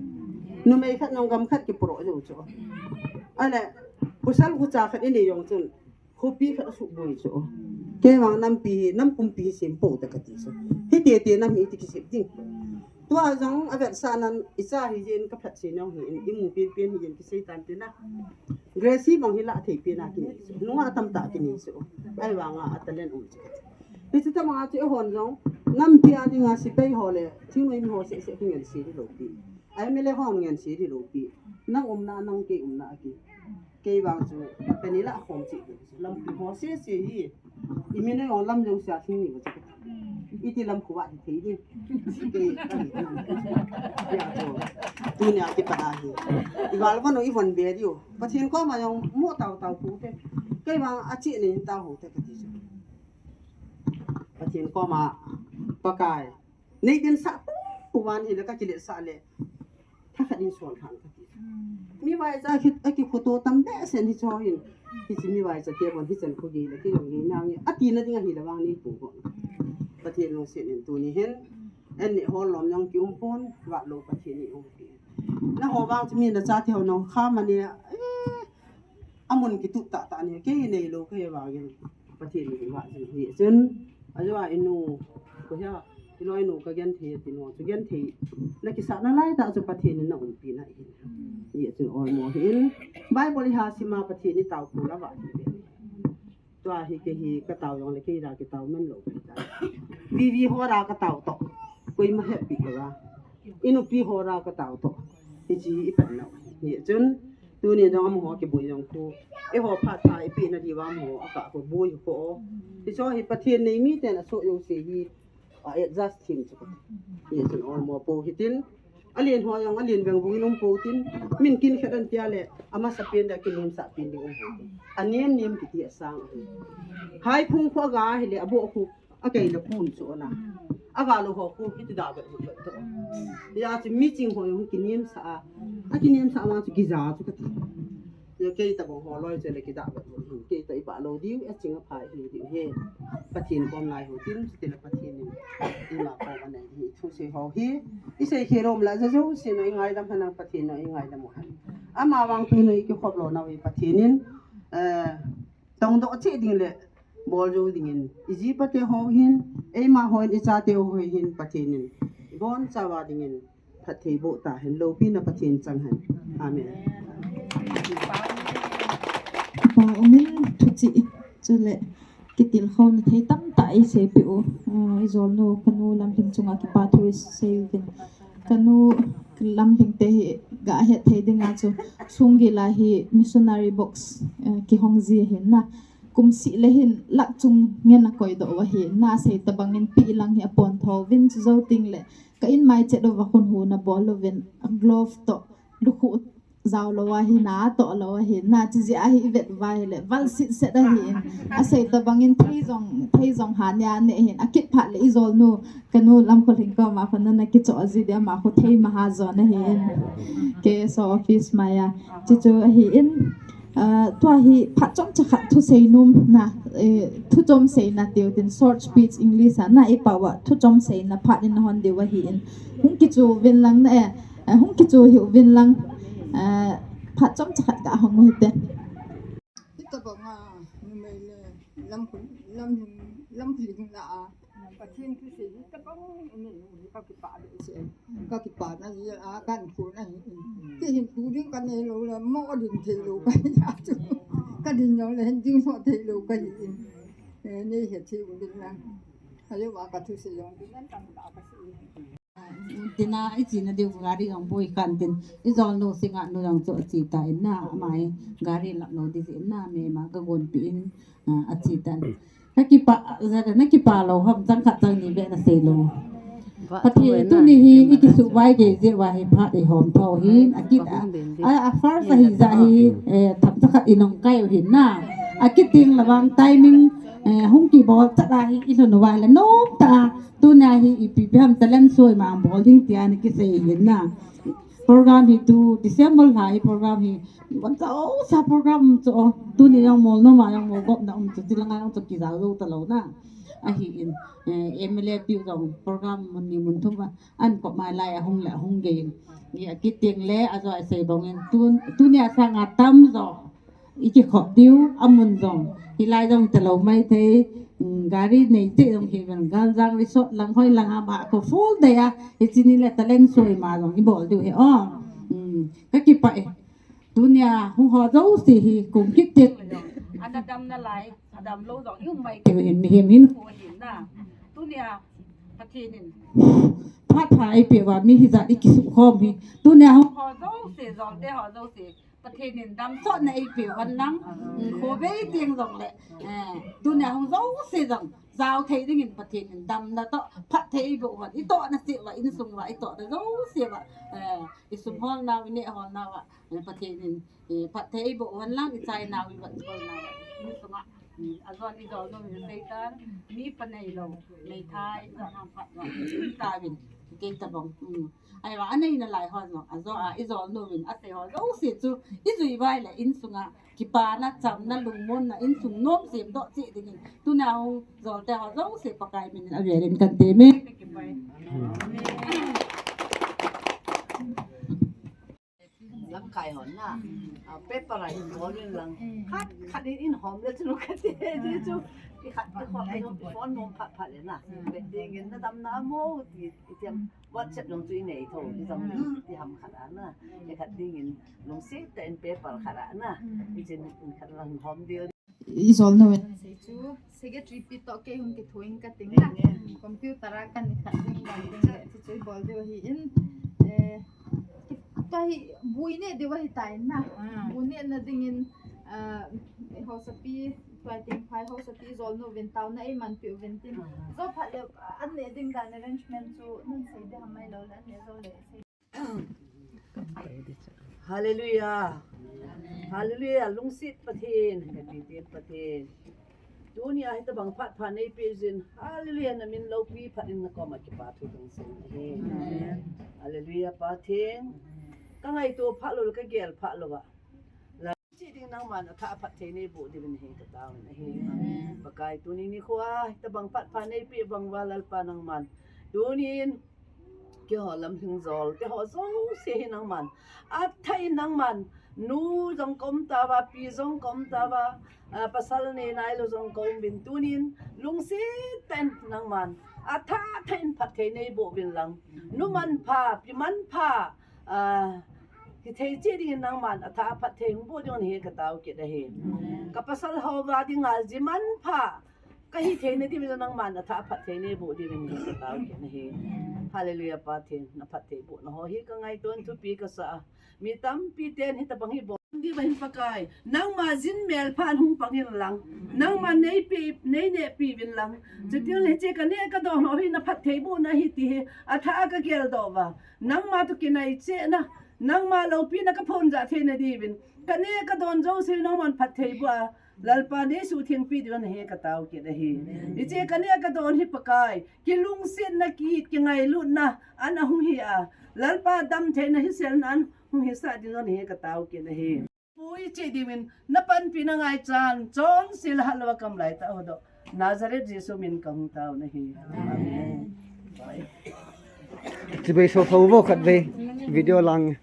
Numei khat nung gam khat kipuro jou chu. Ale, pasal khucha khat i nei jong chun, khopi khat asuboi chu. Kei vang nampi, nam pumpi sempo ta kati chu. Hiti ti nam hi ti kisem ding. Tua jong avetsah nan i cha hi jin ka phat sei nau hi in, i mu pen pen hi jin kisei tan tina. Gracie bang hi la thei pen a kinei chu. Nunga tamtah kinei chu. Ahivanga a talent um chu. Hichu tama chu i hon jong. Nampi a dinga sepai ho le. Thingnoi mi ho seh seh kingen sei ding lou pi. Ai mi le hon ngen sei ding lou pi. Nang umna nang kei umna aki. Kei vang chu, kani la khom chi. Lampi ho seh seh hi. I mi nei ong lam jong sia thing ni ba chu. Iti lam khuwa hi thei ding. Kei, kani. Ya chu. Tunia kipat a hi. I val vano i von be diu. Pathen koma jong mo tau tau pu te. Kei vang a chi nei tau ho te kati chu. Pathen koma Pakai. Nei din sa pu pu van hi le ka kile sa le. Tha khat in sol khan kati. Mi vaicha khit a kikhuto tam behseh in hicho hin. Hichi mi vaicha te bon hichan khu gei le kei jong gei nange. Ati na ding ahi le vang nei pu ko. Pathen lungset in tuni hin. Anni hol lom jong ki um pon, vah lou Pathen in umpi. Na ho vang chu mi na chate ho nung kha mani, eh, amun kituh tah tah ni, kei nei lou kei vangin. Pathen in vah jing hi. Chun, ajou a inu, ko hia, i loi nu ka genthei, ti nu, chu genthei. Na kisah na lai tah chu Pathen in na umpi na hi. Hi chun olmo hin. Bible i ha sima Pathen i tao pu la vah hi. Tua hi kei hi ka tao jong le kei la kitao man lou kei ta. Vivi ho la ka tao toh. Koima heppi lou la. I nupi ho la ka tao toh. Hichi i pan lou. Hi chun tuni jong amaho kibui jong khu. Eiho phat pha i pi na diu amaho a ka khu bui khu o. Hicho hi Pathen nei mi ten a so jong se hi. A adjust thim chu. Hi chun olmo po hitin. Alen ho jong, alen veng vung in um po tin. Min kin khat an tia le, amasa pen da kinim sa pen ding um po tin. Anem nem kiti asang. Hai phung khu aga hi le, abo khu, a kei le kun chu na. Aga lo ho khu, hiti da be hu be to. Ya chu mi ching ho jong kinim sa a. A kinim sa ma chu kija chu kati. Ye kei ta bang ho loi che le kidah vet vet hin kei ta i ba lo diu, a ching a phai hi diu he. Pathen kom lai ho tin, ti le Pathen in. I ma kom anei hi, thu sei ho hi. I sei khe lom la ja jo, sei no i ngaidam han ang Pathen no i ngaidam u han. Ama vang tu no i kikhop lo na i Pathen in. Eh, tong doh che ding le, bol jo ding in. I ji pa te ho hin, eima ho in, i cha te ho hin, Pathen in. Bon cha va ding in. Phatthei boh ta hen, loupina Pathen chang hen. Amen. Pa umin thuchih chule kitilkhouna thei tamtah eiseipi u. Ah, ijolnu kanu Lamlhing chunga kipa thu isei uvin. Kanu Lamlhing te hi gahet thei dinga chu sunggil a hi missionary box, eh, kihong ji ahin na. Kum sih le hin lakh chung ngen a koidoh u ahin na, asei tabangin pi lang hi apon tho uvin chu jou ting le Ka in mai chet uva khun huna bol uvin, a glove toh, lukhuh jao lou ahi na, toh lou ahi na, chijeh a hi i vet uva ahile, val sit set ahi in, asei tabangin thei jong, thei jong ha nia ne hin, akit phat le ijolnu, kanu Lamkholhing koma khun nana kichoh ji ding, ama khu thei maha jon ahi in, K S O office mai a, chuchu ahi in, Ah, tua hi phat chomcha khat thusei nom na, eh, thu chom seina tiu tin short speech English a na i pau a thu chom seina phat in na hon diu ahi in. Hung kichu vin lang na e, eh, hung kichu hiu vin lang, eh, phat chomcha khat ka hong u hite. Hitabang a, numei le, lam, lam, lam hling la a, Pathen thusei hi tabang in nei u hi ka kipah behseh. Ka kipah na hi a, kan khu na hi. Kei hin tu ding ka nei lou le, mo ding thei lou ka hi a chu. Ka ding jong le hin ding ho thei lou ka hi in. Eh, nei he thei u ding na. Ayo wa ka thusei jong ding nan tam ta ka si. Tina i china diu gari jong boi kan tin. Ijolnu Singahnu jong chu achi ta in na, ama hi gari lap lou ding in na, me ma ka gon pi in, ah, achi ta in. Ka kipah, ja na kipah lou ham, chang khat chang ni beh na sei lou. Pathen tuni hi i kisuhvai gei jeh uva hi phat i hom thou hin, a kit a, a, a first ahi jeh hi, eh, thapcha khat i nung kai u hin na. A kit teng le vang timing, eh, hung kibol chat a hi i lhun uva le nom tah a, tunia hi ipi ipi ham talent show ima bol ding tia na kisei hin na. Program hi tu December lha hi program hi, bon chausa program chu, tuni jong mol nom a jong mol gop na um chu, tilanga jong chu kijao jou talou na. Ahin, eh, M L A pi jong program mun ni mun thum a, an kop mai lai a hung le hung gei in. Ni a kit teng le a jo a sei bang in tun, tunia sanga tamjo i kikhop diu, a mun jong hilai jong talou mai thei, um, gari nei cheh jong hi ben Galjang Resort lang hoi lang a ma ko full day a, hiche ni le talent show ima jong i bol diu hi o. Um, ka kipah e. Tunia hung ho jouse hi kum kit teng. Ana dam nalai, a dam lou jong i um mai keu hin, mihem hin. Ko hin na. Tunia Pathen in phat pha eipeh uva mi hijat i kisukhom hi. Tunia hung ho jouse, jolte ho jouse, Pathen in damsotna eipeh u hen lang. Khovei teng jong le, eh, tunia hung jouse jong jao thei dingin Pathen in damna toh phatthei eiboh u hen. I tohna seh uva, insung uva i tohna jouse uva, eh, i sum holna uva, i neh holna uva, eh, Pathen in, eh, phatthei eiboh u hen lang, i chaina uva, i holna uva, insunga, mm, a jon i jol nom in Satan, mi pha neilou, meithai, jon ham phat uva, i tauvin, kei tabang, mm. Ahivang a nei nalai ho jong, a jo a, i jol nom in, a sei ho jouse chu, i jui uva le, insunga, kipana, chamna, lungmonna, insung nom semdoh cheh dingin, tunia hung jolte ho jouse Pakai min in avel in kan teme. Lamkai hon na, ah, paper a hin bol in lang. Khat, khat in in hom le chu khat te, ti chu. I khat, i khom, i phone nom phat phat le na. Be ding in na dam na mo, ti, i tiam WhatsApp jong chu i nei tho, i jam ti ham khat a na. I khat ding in lungset tah in paper khat a na. I chin in khat lang hom ding. I jol nom in sei chu, secretary pi toh kei hung kithoin ka ting na. Computer a kan i khat ding dan ding le, chu chu i bol diu ahi in. Eh, tua hi bu i neh diu ahi tai na. Bu nehna dingin, ah, hausapi, tua ting phai hausapi jol nom uvin taona eimanpi uvin tin. Jo phat le, an neh ding dan arrangement chu nan sei ding ham mai lou le, an neh jou le sei. Hallelujah. Hallelujah. Lungset Pathen, hepi Pathen. Tunia hitabang phat pha neipeh jin. Hallelujah. Na min loupi phat in na koma kipa thu kahin sei ahi. Hallelujah, Pathen. Ka ngaito phat lou, ka gel phat lou a. Cheh ding nangman athah a phatthei neiboh diuvin ahi ka taovin ahi. Pakai tuni nikho a, hitabang phat pha neipeh bang uva Lalpa nangman. Tunin, keiho lamlhing jolte ho jouse hi nangman athah in nangman, nu jong kaum tauva, pi jong kaum tauva, ah, pasal nei nailou jong kaum uvin tunin, lungset tah in nangman athah thah in phatthei neiboh uvin lang. Nu manpha, pi manpha, ah, hithei cheh dingin nangman athah a phatthei hung boh diuvin ahi ka tao kit ahi. Ka pasal ho va dinga ji manpha, ka hithei na diuvin nangman athah a phatthei neiboh diuvin ahi ka tao kit ahi. Hallelujah, Pathen, na phatthei bohna ho hi ka ngaito in thupi kasa a. Mi tampi ten hitabang hi bol diu ahin Pakai. Nangma jin melpha in hung pang in lang. Nangma neipe, neinehpi uvin lang. Chuti le hiche ka neh ka don ho hi na phatthei bohna ahi ti hi athah a ka geldoh uva. Nangma toh kinai cheh na, nangma loupina ka phong jah thei na diuvin, ka neh ka don jouse nangman phatthei boh a, Lalpa neisuhthengpi diuvin ahi ka tao kit ahi. Hiche ka neh ka don hi Pakai, kilungsetna, ki-it, kingailutna an ahung hi a, Lalpa damtheina hiselna an hung hisah diuvin ahi ka tao kit ahi. Pui cheh diuvin, na panpina ngaichan, chonse le hatlou a ka um laitah a huhdoh Nazareth Jesu min in ka hung tao nahi. Amen. Chibai so fo vo khat vei video lang.